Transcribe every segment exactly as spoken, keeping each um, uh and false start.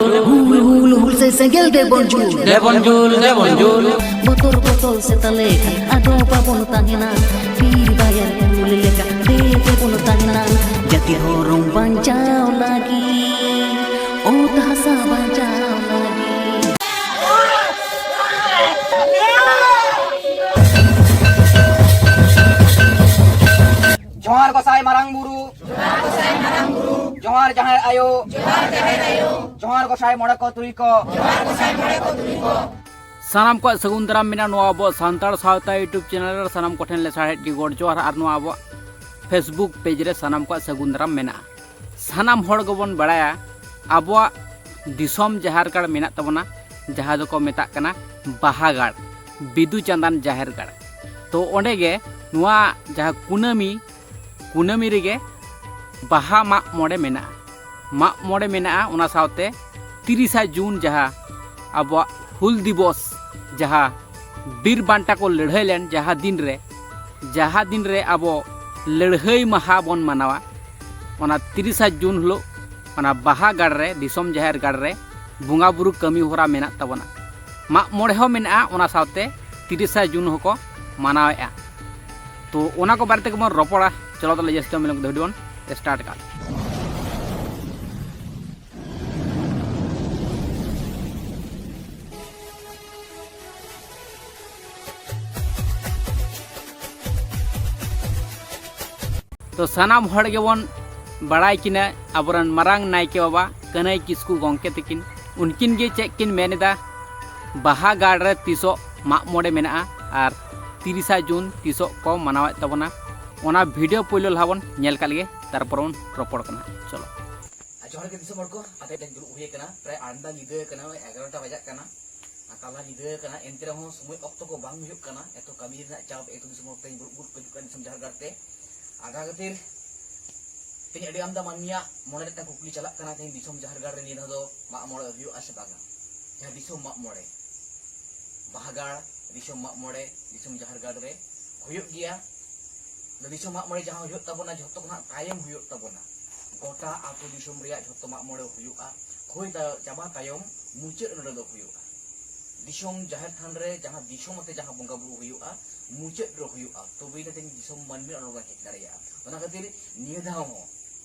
ᱦᱩᱞ ᱦᱩᱞ ᱦᱩᱞ ᱥᱮ ᱥᱮᱸᱜᱮᱞ ᱫᱮᱵᱚᱱ ᱡᱩᱞ᱾ ᱫᱮᱵᱚᱱ ᱡᱩᱞ, ᱫᱮᱵᱚᱱ ᱡᱩᱞ᱾ ᱵᱚᱛᱚᱨ ᱵᱚᱛᱚᱨ ᱥᱮ ᱛᱟᱞᱮ ᱠᱷᱟᱱ ᱟᱫᱚ ᱵᱟᱵᱚᱱ ᱛᱟᱦᱮᱱᱟ᱾ ᱵᱤᱨ ᱵᱟᱭᱟᱨ ᱩᱞ ᱞᱮᱠᱟ ᱫᱮ ᱫᱮᱵᱚᱱ ᱛᱟᱦᱮᱱᱟ᱾ ᱡᱟᱹᱛᱤ ᱫᱷᱚᱨᱚᱢ ᱵᱟᱧᱪᱟᱣ ᱞᱟᱹᱜᱤᱫ, ᱚᱛ ᱦᱟᱥᱟ ᱵᱟᱧᱪᱟᱣ ᱞᱟᱹᱜᱤᱫ᱾ ᱡᱚᱦᱟᱨ ᱜᱚᱸᱥᱟᱭ ᱢᱟᱨᱟᱝ ᱵᱩᱨᱩ᱾ ᱡᱚᱦᱟᱨ ᱡᱟᱦᱮᱨ ᱟᱭᱳ᱾ ᱡᱚᱦᱟᱨ ᱜᱚᱸᱥᱟᱭ ᱢᱚᱬᱮ ᱠᱚ ᱛᱩᱨᱩᱭ ᱠᱚ᱾ ᱥᱟᱱᱟᱢ ᱠᱚᱣᱟᱜ ᱥᱟᱹᱜᱩᱱ ᱫᱟᱨᱟᱢ ᱢᱮᱱᱟᱜᱼᱟ ᱱᱚᱣᱟ ᱟᱵᱚᱣᱟᱜ ᱥᱟᱱᱛᱟᱲ ᱥᱟᱶᱛᱟ YouTube ᱪᱮᱱᱮᱞ ᱨᱮ᱾ ᱥᱟᱱᱟᱢ ᱠᱚᱴᱷᱮᱱ ᱞᱮᱥᱟᱲᱦᱮᱫ ᱜᱮ ᱜᱚᱰ ᱡᱚᱦᱟᱨ ᱟᱨ ᱱᱚᱣᱟ ᱟᱵᱚᱣᱟᱜ Facebook ᱯᱮᱡᱽ ᱨᱮ ᱥᱟᱱᱟᱢ ᱠᱚᱣᱟᱜ ᱥᱟᱹᱜᱩᱱ ᱫᱟᱨᱟᱢ ᱢᱮᱱᱟᱜᱼᱟ᱾ ᱥᱟᱱᱟᱢ ᱦᱚᱲ ᱜᱮᱵᱚᱱ ᱵᱟᱲᱟᱭᱟ ᱟᱵᱚᱣᱟᱜ ᱫᱤᱥᱚᱢ ᱡᱟᱦᱮᱨ ᱜᱟᱲ ᱢᱮᱱᱟᱜ ᱛᱟᱵᱚᱱᱟ, ᱡᱟᱦᱟᱸ ᱫᱚᱠᱚ ᱢᱮᱛᱟᱜ ᱠᱟᱱᱟ ᱵᱟᱦᱟ ᱜᱟᱲ, ᱵᱤᱫᱩ ᱪᱟᱸᱫᱟᱱ ᱡᱟᱦᱮᱨ ᱜᱟᱲ᱾ ᱛᱚ ᱚᱸᱰᱮ ᱜᱮ ᱱᱚᱣᱟ ᱡᱟᱦᱟᱸ ᱠᱩᱱᱟᱹᱢᱤ, ᱠᱩᱱᱟᱹᱢᱤ ᱨᱮᱜᱮ ᱵᱟᱦᱟ ᱢᱟᱜ ᱢᱚᱬᱮ ᱢᱮᱱᱟᱜᱼᱟ᱾ ᱢᱟᱜ ᱢᱚᱬᱮ ᱢᱮᱱᱟᱜᱼᱟ, ᱚᱱᱟ ᱥᱟᱶᱛᱮ ᱛᱤᱨᱤᱥᱟ ᱡᱩᱱ ᱡᱟᱦᱟᱸ ᱟᱵᱚᱣᱟᱜ ᱦᱩᱞ ᱫᱤᱵᱚᱥ, ᱡᱟᱦᱟᱸ ᱵᱤᱨ ᱵᱟᱱᱴᱟ ᱠᱚ ᱞᱟᱹᱲᱦᱟᱹᱭ ᱞᱮᱱ ᱡᱟᱦᱟᱸ ᱫᱤᱱ ᱨᱮ, ᱡᱟᱦᱟᱸ ᱫᱤᱱ ᱨᱮ ᱟᱵᱚ ᱞᱟᱹᱲᱦᱟᱹᱭ ᱢᱟᱦᱟ ᱵᱚᱱ ᱢᱟᱱᱟᱣᱟ, ᱚᱱᱟ ᱛᱤᱨᱤᱥᱟ ᱡᱩᱱ ᱦᱤᱞᱳᱜ ᱚᱱᱟ ᱵᱟᱦᱟ ᱜᱟᱲ ᱨᱮ, ᱫᱤᱥᱚᱢ ᱡᱟᱦᱮᱨ ᱜᱟᱲ ᱨᱮ ᱵᱚᱸᱜᱟ ᱵᱩᱨᱩ ᱠᱟᱹᱢᱤ ᱦᱚᱨᱟ ᱢᱮᱱᱟᱜ ᱛᱟᱵᱚᱱᱟ᱾ ᱢᱟᱜ ᱢᱚᱬᱮ ᱦᱚᱸ ᱢᱮᱱᱟᱜᱼᱟ, ᱚᱱᱟ ᱥᱟᱶᱛᱮ ᱛᱤᱨᱤᱥᱟ ᱡᱩᱱ ᱦᱚᱸᱠᱚ ᱢᱟᱱᱟᱣᱮᱫᱼᱟ᱾ ᱛᱚ ᱚᱱᱟ ᱠᱚ ᱵᱟᱨᱮ ᱛᱮᱜᱮ ᱵᱚᱱ ᱨᱚᱯᱚᱲᱟ᱾ ᱪᱚᱞᱚ ᱛᱟᱦᱞᱮ ᱡᱟᱹᱥᱛᱤ ᱵᱟᱝ ᱵᱤᱞᱚᱢ ᱠᱟᱛᱮ ᱵᱷᱤᱰᱤᱭᱳ ᱵᱚᱱ ᱥᱴᱟᱨᱴ ᱠᱟᱜ᱾ ᱛᱚ ᱥᱟᱱᱟᱢ ᱦᱚᱲ ᱜᱮᱵᱚᱱ ᱵᱟᱲᱟᱭ ᱠᱤᱱᱟ ᱟᱵᱚᱨᱮᱱ ᱢᱟᱨᱟᱝ ᱱᱟᱭᱠᱮ ᱵᱟᱵᱟ ᱠᱟᱹᱱᱟᱹᱭ ᱠᱤᱥᱠᱩ ᱜᱚᱢᱠᱮ ᱛᱟᱹᱠᱤᱱ᱾ ᱩᱱᱠᱤᱱ ᱜᱮ ᱪᱮᱫ ᱠᱤᱱ ᱢᱮᱱ ᱮᱫᱟ, ᱵᱟᱦᱟ ᱜᱟᱲ ᱨᱮ ᱛᱤᱥᱚᱜ ᱢᱟᱜ ᱢᱚᱬᱮ ᱢᱮᱱᱟᱜᱼᱟ ᱟᱨ ᱛᱤᱨᱤᱥᱟ ᱡᱩᱱ ᱛᱤᱥᱚᱜ ᱠᱚ ᱢᱟᱱᱟᱣᱮᱫ ᱛᱟᱵᱚᱱᱟ, ᱚᱱᱟ ᱵᱷᱤᱰᱤᱭᱳ ᱯᱳᱭᱞᱳ ᱞᱟᱦᱟ ᱵᱚᱱ ᱧᱮᱞ ᱠᱟᱜ ᱞᱮᱜᱮ, ᱛᱟᱨᱯᱚᱨ ᱵᱚᱱ ᱨᱚᱯᱚᱲ ᱠᱟᱱᱟ᱾ ᱪᱚᱞᱚ᱾ ᱟᱨ ᱡᱚᱦᱟᱨ ᱜᱮ ᱫᱤᱥᱚᱢ ᱦᱚᱲ ᱠᱚ, ᱟᱯᱮ ᱴᱷᱮᱱ ᱫᱩᱲᱩᱵ ᱦᱩᱭ ᱟᱠᱟᱱᱟ, ᱯᱨᱟᱭ ᱟᱴ ᱧᱤᱫᱟᱹ ᱟᱠᱟᱱᱟ, ᱳᱭ ᱮᱜᱟᱨᱚᱴᱟ ᱵᱟᱡᱟᱜ ᱠᱟᱱᱟ, ᱟᱨ ᱛᱟᱞᱟ ᱧᱤᱫᱟᱹ ᱟᱠᱟᱱᱟ, ᱮᱱᱛᱮ ᱨᱮᱦᱚᱸ ᱥᱚᱢᱚᱭ ᱚᱠᱛᱚ ᱠᱚ ᱵᱟᱝ ᱦᱩᱭᱩᱜ ᱠᱟᱱᱟ, ᱮᱛᱚ ᱠᱟᱹᱢᱤ ᱨᱮᱱᱟᱜ ᱪᱟᱯ, ᱮᱛᱚ ᱫᱤᱥᱚᱢ ᱦᱚᱲ ᱴᱷᱮᱱ ᱫᱩᱲᱩᱵ ᱜᱩᱰ ᱦᱤᱡᱩᱜ ᱠᱟᱱᱟ ᱫᱤᱥᱚᱢ ᱡᱟᱦᱮᱨ ᱜᱟᱲ ᱛᱮ᱾ ᱟᱫᱚ ᱠᱷᱟᱹᱛᱤᱨ ᱛᱮᱦᱮᱧ ᱟᱹᱰᱤ ᱟᱢᱫᱟ ᱢᱟᱹᱱᱢᱤᱭᱟᱜ ᱢᱚᱱᱮ ᱨᱮ ᱢᱤᱫᱴᱟᱝ ᱠᱩᱠᱞᱤ ᱪᱟᱞᱟᱜ ᱠᱟᱱᱟ, ᱛᱮᱦᱮᱧ ᱫᱤᱥᱚᱢ ᱡᱟᱦᱮᱨ ᱜᱟᱲ ᱨᱮ ᱱᱤᱭᱟᱹ ᱫᱷᱟᱣ ᱫᱚ ᱢᱟᱜ ᱢᱚᱬᱮ ᱦᱩᱭᱩᱜᱼᱟ ᱥᱮ ᱵᱟᱝᱟ? ᱡᱟᱦᱟᱸ ᱫᱤᱥᱚᱢ ᱢᱟᱜ ᱢᱚᱬᱮ, ᱵᱟᱦᱟ ᱜᱟᱲ ᱫᱤᱥᱚᱢ ᱢᱟᱜ ᱢᱚᱬᱮ, ᱫᱤᱥᱚᱢ ᱡᱟᱦᱮᱨ ᱜᱟᱲ ᱨᱮ ᱦᱩᱭᱩᱜ ᱜᱮᱭᱟ᱾ ᱟᱫᱚ ᱫᱤᱥᱚᱢ ᱢᱟᱜ ᱢᱚᱬᱮ ᱡᱟᱦᱟᱸ ᱦᱩᱭᱩᱜ ᱛᱟᱵᱚᱱᱟ, ᱡᱷᱚᱛᱚ ᱠᱷᱚᱱᱟᱜ ᱛᱟᱭᱚᱢ ᱦᱩᱭᱩᱜ ᱛᱟᱵᱚᱱᱟ᱾ ᱜᱚᱴᱟ ᱟᱹᱛᱩ ᱫᱤᱥᱚᱢ ᱨᱮᱭᱟᱜ ᱡᱷᱚᱛᱚ ᱢᱟᱜ ᱢᱚᱬᱮ ᱦᱩᱭᱩᱜᱼᱟ, ᱦᱩᱭ ᱛᱟ- ᱪᱟᱵᱟ ᱛᱟᱭᱚᱢ ᱢᱩᱪᱟᱹᱫ ᱱᱚᱰᱮ ᱫᱚ ᱦᱩᱭᱩᱜᱼᱟ᱾ ᱫᱤᱥᱚᱢ ᱡᱟᱦᱮᱨ ᱛᱷᱟᱱ ᱨᱮ ᱡᱟᱦᱟᱸ ᱫᱤᱥᱚᱢ ᱟᱛᱮ ᱡᱟᱦᱟᱸ ᱵᱚᱸᱜᱟ ᱵᱩᱨᱩ ᱦᱩᱭᱩᱜᱼᱟ, ᱢᱩᱪᱟᱹᱫ ᱨᱮ ᱦᱩᱭᱩᱜᱼᱟ, ᱛᱚᱵᱮ ᱤᱱᱟᱹ ᱛᱮᱜᱮ ᱫᱤᱥᱚᱢ ᱢᱟᱹᱱᱢᱤ ᱚᱱᱟ ᱵᱚᱱ ᱦᱮᱡ ᱫᱟᱲᱮᱭᱟᱜᱼᱟ᱾ ᱚᱱᱟ ᱠᱷᱟᱹᱛᱤᱨ ᱱᱤᱭᱟᱹ ᱫᱷᱟᱣ ᱦᱚᱸ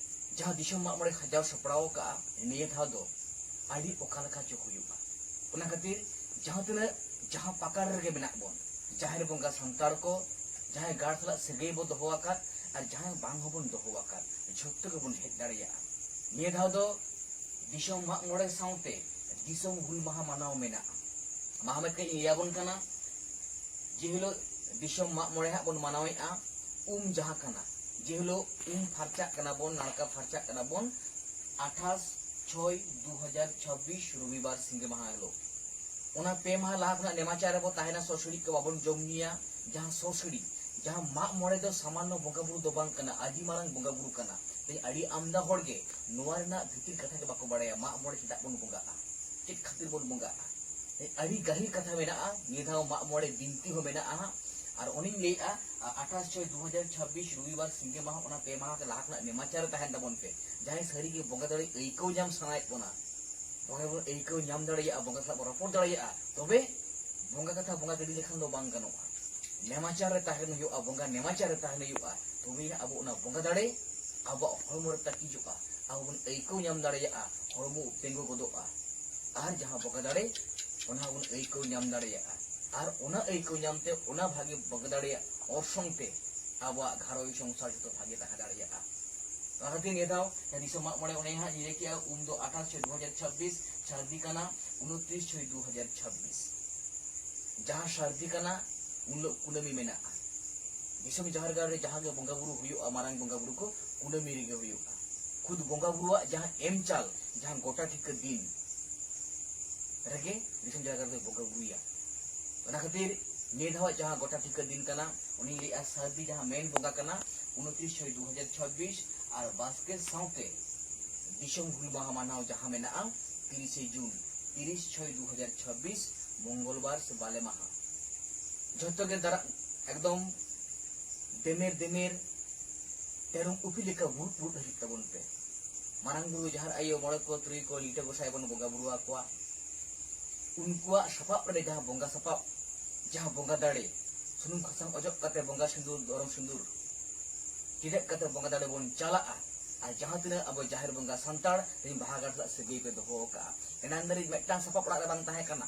ᱡᱟᱦᱟᱸ ᱫᱤᱥᱚᱢ ᱢᱟᱜ ᱢᱚᱬᱮ ᱥᱟᱡᱟᱣ ᱥᱟᱯᱲᱟᱣ ᱠᱟᱜᱼᱟ, ᱱᱤᱭᱟᱹ ᱫᱷᱟᱣ ᱫᱚ ᱟᱹᱰᱤ ᱚᱠᱟ ᱞᱮᱠᱟ ᱪᱚ ᱦᱩᱭᱩᱜᱼᱟ᱾ ᱚᱱᱟ ᱠᱷᱟᱹᱛᱤᱨ ᱡᱟᱦᱟᱸ ᱛᱤᱱᱟᱹᱜ ᱡᱟᱦᱟᱸ ᱯᱟᱠᱟᱲ ᱨᱮᱜᱮ ᱢᱮᱱᱟᱜ ᱵᱚᱱ, ᱡᱟᱦᱮᱨ ᱵᱚᱸᱜᱟ ᱥᱟᱱᱛᱟᱲ ᱠᱚ, ᱡᱟᱦᱟᱸᱭ ᱜᱟᱲ ᱥᱟᱞᱟᱜ ᱥᱟᱹᱜᱟᱹᱭ ᱵᱚ ᱫᱚᱦᱚ ᱟᱠᱟᱫ ᱟᱨ ᱡᱟᱦᱟᱸᱭ ᱵᱟᱝ ᱦᱚᱸᱵᱚᱱ ᱫᱚᱦᱚ ᱟᱠᱟᱫ, ᱡᱷᱚᱛᱚ ᱜᱮᱵᱚᱱ ᱦᱮᱡ ᱫᱟᱲᱮᱭᱟᱜᱼᱟ᱾ ᱱᱤᱭᱟᱹ ᱫᱷᱟᱣ ᱫᱚ ᱫᱤᱥᱚᱢ ᱢᱟᱜ ᱢᱚᱬᱮ ᱥᱟᱶᱛᱮ ᱫᱤᱥᱚᱢ ᱦᱩᱞ ᱢᱟᱦᱟ ᱢᱟᱱᱟᱣ ᱢᱮᱱᱟᱜᱼᱟ᱾ ᱢᱟᱦᱟ ᱢᱮᱫ ᱠᱟᱹᱡ ᱤᱧ ᱞᱟᱹᱭ ᱟᱵᱚᱱ ᱠᱟᱱᱟ᱾ ᱡᱮ ᱦᱤᱞᱳᱜ ᱫᱤᱥᱚᱢ ᱢᱟᱜ ᱢᱚᱬᱮ ᱦᱟᱸᱜ ᱵᱚᱱ ᱢᱟᱱᱟᱣᱮᱫᱼᱟ, ᱩᱢ ᱡᱟᱦᱟᱸ ᱠᱟᱱᱟ, ᱡᱮ ᱦᱤᱞᱳᱜ ᱩᱢ ᱯᱷᱟᱨᱪᱟᱜ ᱠᱟᱱᱟ ᱵᱚᱱ, ᱱᱟᱲᱠᱟ ᱯᱷᱟᱨᱪᱟᱜ ᱠᱟᱱᱟ ᱵᱚᱱ, ᱟᱴᱷᱟᱥ ᱪᱷᱚᱭ ᱫᱩ ᱦᱟᱡᱟᱨ ᱪᱷᱟᱵᱵᱤᱥ ᱨᱚᱵᱤᱵᱟᱨ ᱥᱤᱸᱜᱮ ᱢᱟᱦᱟ ᱦᱤᱞᱳᱜ᱾ ᱚᱱᱟ ᱯᱮ ᱢᱟᱦᱟ ᱞᱟᱦᱟ ᱠᱷᱚᱱᱟᱜ ᱱᱮᱢᱟᱪᱟᱨ ᱨᱮᱵᱚ ᱛᱟᱦᱮᱱᱟ, ᱥᱚ ᱥᱤᱲᱤᱡ ᱠᱚ ᱵᱟᱵᱚᱱ ᱡᱚᱢ ᱧᱩᱭᱟ᱾ ᱡᱟᱦᱟᱸ ᱥᱚ ᱥᱤᱲᱤᱡ, ᱡᱟᱦᱟᱸ ᱢᱟᱜ ᱢᱚᱬᱮ ᱫᱚ ᱥᱟᱢᱟᱱᱱᱚ ᱵᱚᱸᱜᱟ ᱵᱩᱨᱩ ᱫᱚ ᱵᱟᱝ ᱠᱟᱱᱟ, ᱟᱹᱰᱤ ᱢᱟᱨᱟᱝ ᱵᱚᱸᱜᱟ ᱵᱩᱨᱩ ᱠᱟᱱᱟ᱾ ᱛᱮᱦᱮᱧ ᱟᱹᱰᱤ ᱟᱢᱫᱟ ᱦᱚᱲ ᱜᱮ ᱱᱚᱣᱟ ᱨᱮᱱᱟᱜ ᱵᱷᱤᱛᱤᱨ ᱠᱟᱛᱷᱟ ᱜᱮ ᱵᱟᱠᱚ ᱵᱟᱲᱟᱭᱟ, ᱢᱟᱜ ᱢᱚᱬᱮ ᱪᱮᱫᱟᱜ ᱵᱚᱱ ᱵᱚᱸᱜᱟᱜᱼᱟ, ᱪᱮᱫ ᱠᱷᱟᱹᱛᱤᱨ ᱵᱚᱱ ᱵᱚᱸᱜᱟᱜᱼᱟ᱾ ᱛᱮᱦᱮᱧ ᱟᱹᱰᱤ ᱜᱟᱹᱦᱤᱨ ᱠᱟᱛᱷᱟ ᱢᱮᱱᱟᱜᱼᱟ, ᱱᱤᱭᱟᱹ ᱫᱷᱟᱣ ᱢᱟᱜ ᱢᱚᱬᱮ ᱵᱤᱱᱛᱤ ᱦᱚᱸ ᱢᱮᱱᱟᱜᱼᱟ ᱦᱟᱸᱜ᱾ ᱟᱨ ᱚᱱᱮᱧ ᱞᱟᱹᱭᱮᱫᱼᱟ, ᱟᱴᱷᱟᱥ ᱪᱷᱚᱭ ᱫᱩ ᱦᱟᱡᱟᱨ ᱪᱷᱟᱵᱵᱤᱥ ᱨᱚᱵᱤᱵᱟᱨ ᱥᱤᱸᱜᱮ ᱢᱟᱦᱟ, ᱚᱱᱟ ᱯᱮ ᱢᱟᱦᱟ ᱞᱟᱦᱟ ᱠᱷᱚᱱᱟᱜ ᱱᱮᱢᱟᱪᱟᱨ ᱨᱮ ᱛᱟᱦᱮᱱ ᱛᱟᱵᱚᱱ ᱯᱮ᱾ ᱡᱟᱦᱟᱸᱭ ᱥᱟᱹᱨᱤᱜᱮ ᱵᱚᱸᱜᱟ ᱫᱟᱲᱮ ᱟᱹᱭᱠᱟᱹᱣ ᱧᱟᱢ ᱥᱟᱱᱟᱭᱮᱫ ᱵᱚᱱᱟ, ᱵᱚᱸᱜᱟ ᱵᱚᱱ ᱟᱹᱭᱠᱟᱹᱣ ᱧᱟᱢ ᱫᱟᱲᱮᱭᱟᱜᱼᱟ, ᱵᱚᱸᱜᱟ ᱥᱟᱞᱟᱜ ᱵᱚᱱ ᱨᱚᱯᱚᱲ ᱫᱟᱲᱮᱭᱟᱜᱼᱟ, ᱛᱚᱵᱮ ᱵᱚᱸᱜᱟ ᱠᱟᱛᱷᱟ ᱵᱚᱸᱜᱟ ᱜᱤᱰᱤ ᱞᱮᱠᱷᱟᱱ ᱫᱚ ᱵᱟᱝ ᱜᱟᱱᱚᱜᱼᱟ᱾ ᱱᱮᱢᱟᱪᱟᱨ ᱨᱮ ᱛᱟᱦᱮᱱ ᱦᱩᱭᱩᱜᱼᱟ, ᱵᱚᱸᱜᱟ ᱱᱮᱢᱟᱪᱟᱨ ᱨᱮ ᱛᱟᱦᱮᱱ ᱦᱩᱭᱩᱜᱼᱟ, ᱛᱚᱵᱮ ᱟᱹᱱᱤᱡ ᱟᱵᱚ ᱚᱱᱟ ᱵᱚᱸᱜᱟ ᱫᱟᱲᱮ ᱟᱵᱚᱣᱟᱜ ᱦᱚᱲᱢᱚ ᱨᱮ ᱛᱟᱹᱠᱤᱡᱚᱜᱼᱟ, ᱟᱵᱚ ᱵᱚᱱ ᱟᱹᱭᱠᱟᱹᱣ ᱧᱟᱢ ᱫᱟᱲᱮᱭᱟᱜᱼᱟ, ᱦᱚᱲᱢᱚ ᱩᱵ ᱛᱤᱸᱜᱩ ᱜᱚᱫᱚᱜᱼᱟ᱾ ᱟᱨ ᱡᱟᱦᱟᱸ ᱵᱚᱸᱜᱟ ᱫᱟᱲᱮ, ᱚᱱᱟ ᱵᱚᱱ ᱟᱹᱭᱠᱟᱹᱣ ᱧᱟᱢ ᱫᱟᱲᱮᱭᱟᱜᱼᱟ᱾ ᱟᱨ ᱚᱱᱟ ᱟᱹᱭᱠᱟᱹᱣ ᱧᱟᱢᱛᱮ ᱚᱱᱟ ᱵᱷᱟᱜᱮ ᱵᱚᱸᱜᱟ ᱫᱟᱲᱮᱭᱟᱜ ᱚᱨᱥᱚᱝ ᱛᱮ ᱟᱵᱚᱣᱟᱜ ᱜᱷᱟᱨᱚᱸᱡᱽ ᱥᱚᱝᱥᱟᱨ ᱡᱚᱛᱚ ᱵᱷᱟᱜᱮ ᱛᱟᱦᱮᱸ ᱫᱟᱲᱮᱭᱟᱜᱼᱟ᱾ ᱚᱱᱟ ᱠᱷᱟᱹᱛᱤᱨ ᱱᱤᱭᱟᱹ ᱫᱷᱟᱣ ᱡᱟᱦᱟᱸ ᱫᱤᱥᱚᱢ ᱢᱟᱜ ᱢᱚᱬᱮ, ᱚᱱᱮ ᱦᱟᱸᱜ ᱤᱧ ᱞᱟᱹᱭ ᱠᱮᱜᱼᱟ, ᱩᱢ ᱫᱚ ᱟᱴᱷᱟᱥ ᱪᱷᱚᱭ ᱫᱩ ᱦᱟᱡᱟᱨ ᱪᱷᱟᱵᱵᱤᱥ, ᱥᱟᱹᱨᱫᱤ ᱠᱟᱱᱟ ᱩᱱᱛᱨᱤᱥ ᱪᱷᱚᱭ ᱫᱩ ᱦᱟᱡᱟᱨ ᱪᱷᱟᱵᱵᱤᱥ᱾ ᱡᱟᱦᱟᱸ ᱥᱟᱹᱨᱫᱤ ᱠᱟᱱᱟ, ᱩᱱ ᱦᱤᱞᱳᱜ ᱠᱩᱱᱟᱹᱢᱤ ᱢᱮᱱᱟᱜᱼᱟ᱾ ᱫᱤᱥᱚᱢ ᱡᱟᱦᱮᱨ ᱜᱟᱲ ᱨᱮ ᱡᱟᱦᱟᱸ ᱜᱮ ᱵᱚᱸᱜᱟ ᱵᱩᱨᱩ ᱦᱩᱭᱩᱜᱼᱟ, ᱢᱟᱨᱟᱝ ᱵᱚᱸᱜᱟ ᱵᱩᱨᱩ ᱠᱚ ᱠᱩᱱᱟᱹᱢᱤ ᱨᱮᱜᱮ ᱦᱩᱭᱩᱜᱼᱟ᱾ ᱠᱷᱩᱫ ᱵᱚᱸᱜᱟ ᱵᱩᱨᱩᱣᱟᱜ ᱡᱟᱦᱟᱸ ᱮᱢ ᱪᱟᱞ, ᱡᱟᱦᱟᱸ ᱜᱚᱴᱟ ᱴᱷᱤᱠᱟᱹ ᱫᱤᱱ ᱨᱮᱜᱮ ᱫᱤᱥᱚᱢ ᱡᱟᱦᱮᱨ ᱜᱟᱲ ᱨᱮ ᱵᱚᱸᱜᱟ ᱵᱩᱨᱩᱭᱟ᱾ ᱚᱱᱟ ᱠᱷᱟᱹᱛᱤᱨ ᱱᱤᱭᱟᱹ ᱫᱷᱟᱣᱟᱜ ᱡᱟᱦᱟᱸ ᱜᱚᱴᱟ ᱴᱷᱤᱠᱟᱹ ᱫᱤᱱ ᱠᱟᱱᱟ, ᱩᱱᱤᱧ ᱞᱟᱹᱭᱮᱜᱼᱟ, ᱥᱟᱹᱨᱫᱤ ᱡᱟᱦᱟᱸ ᱢᱮᱱ ᱵᱚᱸᱜᱟ ᱠᱟᱱᱟ, ᱩᱱᱛᱨᱤᱥ ᱪᱷᱚᱭ ᱫᱩ ᱦᱟᱡᱟᱨ ᱪᱷᱟᱵᱵᱤᱥ, ᱟᱨ ᱵᱟᱥᱠᱮ ᱥᱟᱶᱛᱮ ᱫᱤᱥᱚᱢ ᱦᱩᱞ ᱢᱟᱦᱟ ᱢᱟᱱᱟᱣ ᱡᱟᱦᱟᱸ ᱢᱮᱱᱟᱜᱼᱟ, ᱛᱤᱨᱤᱥᱮ ᱡᱩᱱ, ᱛᱤᱨᱤᱥ ᱪᱷᱚᱭ ᱫᱩ ᱦᱟᱡᱟᱨ ᱪᱷᱟᱵᱵᱤᱥ, ᱢᱚᱝᱜᱚᱞᱵᱟᱨ ᱥᱮ ᱵᱟᱞᱮ ᱢᱟᱦᱟ᱾ ᱡᱷᱚᱛᱚ ᱜᱮ ᱫᱟᱨᱟ-, ᱮᱠᱫᱚᱢ ᱫᱮᱢᱮᱨ ᱫᱮᱢᱮᱨ ᱛᱮᱨᱚᱢ ᱩᱯᱷᱤ ᱞᱮᱠᱟ ᱵᱩᱨᱩᱫ ᱵᱩᱨᱩᱫ ᱦᱤᱡᱩᱜ ᱛᱟᱵᱚᱱ ᱯᱮ᱾ ᱢᱟᱨᱟᱝ ᱵᱩᱨᱩ, ᱡᱟᱦᱮᱨ ᱟᱭᱳ, ᱢᱚᱬᱮ ᱠᱚ, ᱛᱩᱨᱩᱭ ᱠᱚ, ᱞᱤᱴᱟᱹ ᱜᱚᱸᱥᱟᱭ ᱵᱚᱱ ᱵᱚᱸᱜᱟ ᱵᱩᱨᱩ ᱟᱠᱚᱣᱟ᱾ ᱩᱱᱠᱩᱣᱟᱜ ᱥᱟᱯᱟᱵ ᱨᱮ ᱡᱟᱦᱟᱸ ᱵᱚᱸᱜᱟ ᱥᱟᱯᱟᱵ, ᱡᱟᱦᱟᱸ ᱵᱚᱸᱜᱟ ᱫᱟᱲᱮ, ᱥᱩᱱᱩᱢ ᱥᱟᱥᱟᱝ ᱚᱡᱚᱜ ᱠᱟᱛᱮ ᱵᱚᱸᱜᱟ ᱥᱤᱸᱫᱩᱨ, ᱫᱷᱚᱨᱚᱢ ᱥᱤᱸᱫᱩᱨ ᱴᱤᱰᱟᱹᱜ ᱠᱟᱛᱮ ᱵᱚᱸᱜᱟ ᱫᱟᱲᱮ ᱵᱚᱱ ᱪᱟᱞᱟᱜᱼᱟ᱾ ᱟᱨ ᱡᱟᱦᱟᱸ ᱛᱤᱱᱟᱹᱜ ᱟᱵᱚ ᱡᱟᱦᱮᱨ ᱵᱚᱸᱜᱟ ᱥᱟᱱᱛᱟᱲ, ᱛᱮᱦᱮᱧ ᱵᱟᱦᱟ ᱜᱟᱲ ᱥᱟᱞᱟᱜ ᱥᱟᱹᱜᱟᱹᱭ ᱯᱮ ᱫᱚᱦᱚ ᱟᱠᱟᱫᱼᱟ᱾ ᱮᱱᱟᱝ ᱫᱷᱟᱹᱨᱤᱡ ᱢᱤᱫᱴᱟᱝ ᱥᱟᱯᱟᱵ ᱚᱲᱟᱜ ᱨᱮ ᱵᱟᱝ ᱛᱟᱦᱮᱸ ᱠᱟᱱᱟ᱾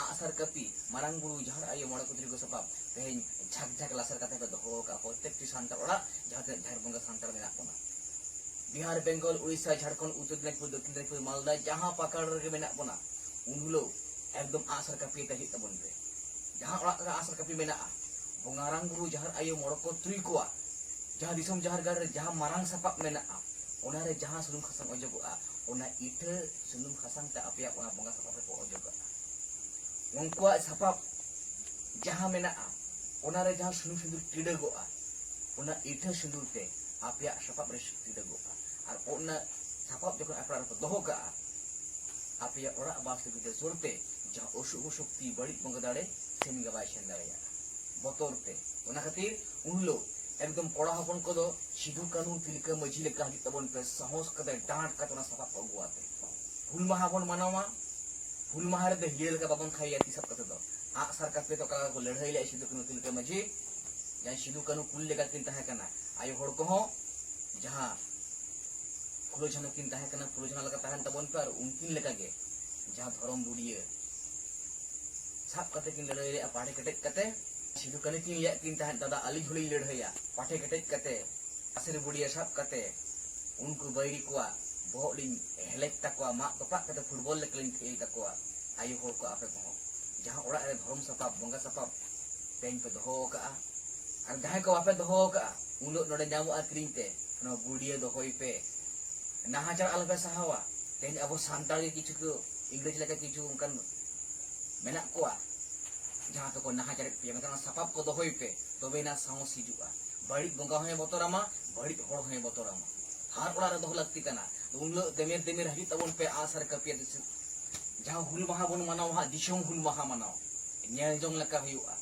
ᱟᱜᱼᱥᱟᱨ ᱠᱟᱹᱯᱤ, ᱢᱟᱨᱟᱝ ᱵᱩᱨᱩ, ᱡᱟᱦᱮᱨ ᱟᱭᱳ, ᱢᱚᱬᱮ ᱠᱚ ᱛᱩᱨᱩᱭ ᱠᱚ ᱥᱟᱯᱟᱵ ᱛᱮᱦᱮᱧ ᱡᱷᱟᱠ ᱡᱷᱟᱠ ᱞᱟᱥᱮᱨ ᱠᱟᱛᱮ ᱯᱮ ᱫᱚᱦᱚ ᱟᱠᱟᱫᱼᱟ ᱯᱨᱚᱛᱮᱠᱴᱤ ᱥᱟᱱᱛᱟᱲ ᱚᱲᱟᱜ, ᱡᱟᱦᱟᱸ ᱛᱤᱱᱟᱹᱜ ᱡᱟᱦᱮᱨ ᱵᱚᱸᱜᱟ ᱥᱟᱱᱛᱟᱲ ᱢᱮᱱᱟᱜ ᱵᱚᱱᱟ᱾ ᱵᱤᱦᱟᱨ, ᱵᱮᱝᱜᱚᱞ, ᱩᱲᱤᱥᱥᱟ, ᱡᱷᱟᱲᱠᱷᱚᱸᱰ, ᱩᱛᱛᱚᱨ ᱫᱤᱱᱟᱡᱽᱯᱩᱨ, ᱫᱚᱠᱠᱷᱤᱱ ᱫᱤᱱᱟᱡᱽᱯᱩᱨ, ᱢᱟᱞᱫᱟ, ᱡᱟᱦᱟᱸ ᱯᱟᱠᱟᱲ ᱨᱮᱜᱮ ᱢᱮᱱᱟᱜ ᱵᱚᱱᱟ, ᱩᱱ ᱦᱤᱞᱳᱜ ᱮᱠᱫᱚᱢ ᱟᱜᱼᱥᱟᱨ ᱠᱟᱹᱯᱤ ᱟᱛᱮ ᱦᱤᱡᱩᱜ ᱛᱟᱵᱚᱱ ᱯᱮ᱾ ᱡᱟᱦᱟᱸ ᱚᱲᱟᱜ ᱨᱮ ᱟᱜᱼᱥᱟᱨ ᱠᱟᱹᱯᱤ ᱢᱮᱱᱟᱜᱼᱟ, ᱵᱚᱸᱜᱟ ᱢᱟᱨᱟᱝ ᱵᱩᱨᱩ, ᱡᱟᱦᱮᱨ ᱟᱭᱳ, ᱢᱚᱬᱮ ᱠᱚ ᱛᱩᱨᱩᱭ ᱠᱚᱣᱟᱜ ᱡᱟᱦᱟᱸ ᱫᱤᱥᱚᱢ ᱡᱟᱦᱮᱨ ᱜᱟᱲ ᱨᱮ ᱡᱟᱦᱟᱸ ᱢᱟᱨᱟᱝ ᱥᱟᱯᱟᱵ ᱢᱮᱱᱟᱜᱼᱟ, ᱚᱱᱟᱨᱮ ᱡᱟᱦᱟᱸ ᱥᱩᱱᱩᱢ ᱥᱟᱥᱟᱝ ᱚᱡᱚᱜᱚᱜᱼᱟ, ᱚᱱᱟ ᱤᱴᱷᱟᱹ ᱥᱩᱱᱩᱢ ᱥᱟᱥᱟᱝ ᱛᱮ ᱟᱯᱮᱭᱟᱜ ᱚᱱᱟ ᱵᱚᱸᱜᱟ ᱥᱟᱯᱟᱵ ᱨᱮᱠᱚ ᱚᱡᱚᱜᱚᱜᱼᱟ᱾ ᱩᱱᱠᱩᱣᱟᱜ ᱥᱟᱯᱟᱵ ᱡᱟᱦᱟᱸ ᱢᱮᱱᱟᱜᱼᱟ, ᱚᱱᱟᱨᱮ ᱡᱟᱦᱟᱸ ᱥᱩᱱᱩᱢ ᱥᱤᱸᱫᱩᱨ ᱴᱤᱰᱟᱹᱜᱚᱜᱼᱟ, ᱚᱱᱟ ᱤᱴᱷᱟᱹ ᱥᱤᱸᱫᱩᱨ ᱛᱮ ᱟᱯᱮᱭᱟᱜ ᱥᱟᱯᱟᱵ ᱨᱮ ᱴᱤᱰᱟᱹᱜᱚᱜᱼᱟ᱾ ᱟᱨ ᱚᱱᱟ ᱥᱟᱯᱟᱵ ᱡᱚᱠᱷᱚᱱ ᱟᱯᱮ ᱚᱲᱟᱜ ᱨᱮᱯᱮ ᱫᱚᱦᱚ ᱠᱟᱜᱼᱟ, ᱟᱯᱮᱭᱟᱜ ᱚᱲᱟᱜ ᱵᱟᱥᱛᱩ ᱵᱷᱤᱛᱟᱹᱨ ᱥᱩᱨ ᱛᱮ ᱡᱟᱦᱟᱸ ᱚᱥᱩᱵᱷ ᱥᱚᱠᱛᱤ, ᱵᱟᱹᱲᱤᱡ ᱵᱚᱸᱜᱟ ᱫᱟᱲᱮ ᱥᱮᱱ ᱜᱮ ᱵᱟᱭ ᱥᱮᱱ ᱫᱟᱲᱮᱭᱟᱜᱼᱟ, ᱵᱚᱛᱚᱨ ᱛᱮ᱾ ᱚᱱᱟ ᱠᱷᱟᱹᱛᱤᱨ ᱩᱱ ᱦᱤᱞᱳᱜ ᱮᱠᱫᱚᱢ ᱠᱚᱲᱟ ᱦᱚᱯᱚᱱ ᱠᱚᱫᱚ ᱥᱤᱫᱩ ᱠᱟᱹᱱᱦᱩ ᱛᱤᱞᱠᱟᱹ ᱢᱟᱹᱡᱷᱤ ᱞᱮᱠᱟ ᱦᱤᱡᱩᱜ ᱛᱟᱵᱚᱱ ᱯᱮ, ᱥᱟᱦᱚᱥ ᱠᱟᱛᱮ, ᱰᱟᱸᱴ ᱠᱟᱛᱮ ᱚᱱᱟ ᱥᱟᱯᱟᱵ ᱠᱚ ᱟᱹᱜᱩᱣᱟᱛᱮ ᱦᱩᱞ ᱢᱟᱦᱟ ᱵᱚᱱ ᱢᱟᱱᱟᱣᱟ᱾ ᱦᱩᱞ ᱢᱟᱦᱟ ᱨᱮᱫᱚ ᱦᱤᱨᱟᱹ ᱞᱮᱠᱟ ᱵᱟᱵᱚᱱ ᱠᱷᱟᱭᱟ ᱛᱤᱥ ᱠᱟᱛᱮ ᱫᱚ᱾ ᱟᱜᱼᱥᱟᱨ ᱠᱟᱹᱯᱤ ᱛᱮ ᱚᱠᱟ ᱞᱮᱠᱟ ᱠᱚ ᱞᱟᱹᱲᱦᱟᱹᱭ ᱞᱮᱫᱼᱟ ᱥᱤᱫᱩ ᱠᱟᱹᱱᱦᱩ ᱛᱤᱞᱠᱟᱹ ᱢᱟᱹᱡᱷᱤ, ᱡᱟᱦᱟᱸᱭ ᱥᱤᱫᱩ ᱠᱟᱹᱱᱦᱩ ᱠᱩᱞ ᱞᱮᱠᱟ ᱠᱤᱱ ᱛᱟᱦᱮᱸ ᱠᱟᱱᱟ᱾ ᱟᱭᱳ ᱦᱚᱲ ᱠᱚᱦᱚᱸ ᱡᱟᱦᱟᱸ ᱯᱷᱩᱞᱳ ᱡᱷᱟᱱᱚ ᱠᱤᱱ ᱛᱟᱦᱮᱸ ᱠᱟᱱᱟ, ᱯᱷᱩᱞᱳ ᱡᱷᱟᱱᱚ ᱞᱮᱠᱟ ᱛᱟᱦᱮᱱ ᱛᱟᱵᱚᱱ ᱯᱮ᱾ ᱟᱨ ᱩᱱᱠᱤᱱ ᱞᱮᱠᱟᱜᱮ ᱡᱟᱦᱟᱸ ᱫᱷᱚᱨᱚᱢ ᱵᱩᱰᱤᱭᱟᱹ ᱥᱟᱵ ᱠᱟᱛᱮ ᱠᱤᱱ ᱞᱟᱹᱲᱦᱟᱹᱭ ᱞᱮᱫᱼᱟ ᱯᱟᱴᱮ ᱠᱮᱴᱮᱡ ᱠᱟᱛᱮ᱾ ᱥᱤᱫᱩ ᱠᱟᱹᱱᱦᱩ ᱠᱤᱱ ᱞᱟᱹᱭᱟᱫ ᱠᱤᱱ ᱛᱟᱦᱮᱸᱫ, "ᱫᱟᱫᱟ, ᱟᱹᱞᱤᱧ ᱦᱚᱸᱞᱤᱧ ᱞᱟᱹᱲᱦᱟᱹᱭᱟ ᱯᱟᱴᱮ ᱠᱮᱴᱮᱡ ᱠᱟᱛᱮ, ᱟᱥᱮᱨ ᱵᱩᱰᱤᱭᱟᱹ ᱥᱟᱵ ᱠᱟᱛᱮ ᱩᱱᱠᱩ ᱵᱟᱹᱭᱨᱤ ᱠᱚᱣᱟᱜ ᱵᱚᱦᱚᱜ ᱞᱤᱧ ᱦᱮᱞᱮᱡ ᱛᱟᱠᱚᱣᱟ, ᱢᱟᱜ ᱛᱚᱯᱟᱜ ᱠᱟᱛᱮ ᱯᱷᱩᱴᱵᱚᱞ ᱞᱮᱠᱟ ᱞᱤᱧ ᱛᱷᱤᱭᱟᱹᱭ ᱛᱟᱠᱚᱣᱟ᱾ ᱟᱭᱳ ᱦᱚᱲ ᱠᱚ ᱟᱯᱮ ᱠᱚᱦᱚᱸ, ᱡᱟᱦᱟᱸ ᱚᱲᱟᱜ ᱨᱮ ᱫᱷᱚᱨᱚᱢ ᱥᱟᱯᱟᱵ, ᱵᱚᱸᱜᱟ ᱥᱟᱯᱟᱵ ᱛᱮᱦᱮᱧ ᱯᱮ ᱫᱚᱦᱚ ᱟᱠᱟᱫᱼᱟ, ᱟᱨ ᱡᱟᱦᱟᱸᱭ ᱠᱚ ᱵᱟᱯᱮ ᱫᱚᱦᱚ ᱟᱠᱟᱫᱼᱟ, ᱩᱱᱟᱹᱜ ᱱᱚᱰᱮ ᱧᱟᱢᱚᱜᱼᱟ ᱠᱤᱨᱤᱧ ᱛᱮ, ᱱᱚᱣᱟ ᱵᱩᱰᱤᱭᱟᱹ ᱫᱚᱦᱚᱭ ᱯᱮ, ᱱᱟᱦᱟᱪᱟᱨ ᱟᱞᱚᱯᱮ ᱥᱟᱦᱟᱣᱟ᱾ ᱛᱮᱦᱮᱧ ᱟᱵᱚ ᱥᱟᱱᱛᱟᱲ ᱜᱮ ᱠᱤᱪᱷᱩ ᱠᱚ ᱤᱝᱨᱮᱡᱽ ᱞᱮᱠᱟ ᱠᱤᱪᱷᱩ ᱚᱱᱠᱟᱱ ᱢᱮᱱᱟᱜ ᱠᱚᱣᱟ, ᱡᱟᱦᱟᱸ ᱫᱚᱠᱚ ᱱᱟᱦᱟᱪᱟᱨᱮᱫ ᱯᱮᱭᱟ, ᱢᱮᱱᱠᱷᱟᱱ ᱚᱱᱟ ᱥᱟᱯᱟᱵ ᱠᱚ ᱫᱚᱦᱚᱭ ᱯᱮ, ᱛᱚᱵᱮᱭᱮᱱᱟ ᱥᱟᱦᱚᱥ ᱦᱤᱡᱩᱜᱼᱟ᱾ ᱵᱟᱹᱲᱤᱡ ᱵᱚᱸᱜᱟ ᱦᱚᱸᱭ ᱵᱚᱛᱚᱨᱟᱢᱟ, ᱵᱟᱹᱲᱤᱡ ᱦᱚᱲ ᱦᱚᱸᱭ ᱵᱚᱛᱚᱨᱟᱢᱟ᱾ ᱦᱟᱨ ᱚᱲᱟᱜ ᱨᱮ ᱫᱚᱦᱚ ᱞᱟᱹᱠᱛᱤ ᱠᱟᱱᱟ᱾ ᱩᱱ ᱦᱤᱞᱳᱜ ᱫᱮᱢᱮᱨ ᱫᱮᱢᱮᱨ ᱦᱤᱡᱩᱜ ᱛᱟᱵᱚᱱ ᱯᱮ ᱟᱜᱼᱥᱟᱨ ᱠᱟᱹᱯᱤ ᱟᱛᱮ᱾ ᱡᱟᱦᱟᱸ ᱦᱩᱞ ᱢᱟᱦᱟ ᱵᱚᱱ ᱢᱟᱱᱟᱣᱟ ᱦᱟᱸᱜ, ᱫᱤᱥᱚᱢ ᱦᱩᱞ ᱢᱟᱦᱟ ᱢᱟᱱᱟᱣ ᱧᱮᱞ ᱡᱚᱝ ᱞᱮᱠᱟ ᱦᱩᱭᱩᱜᱼᱟ᱾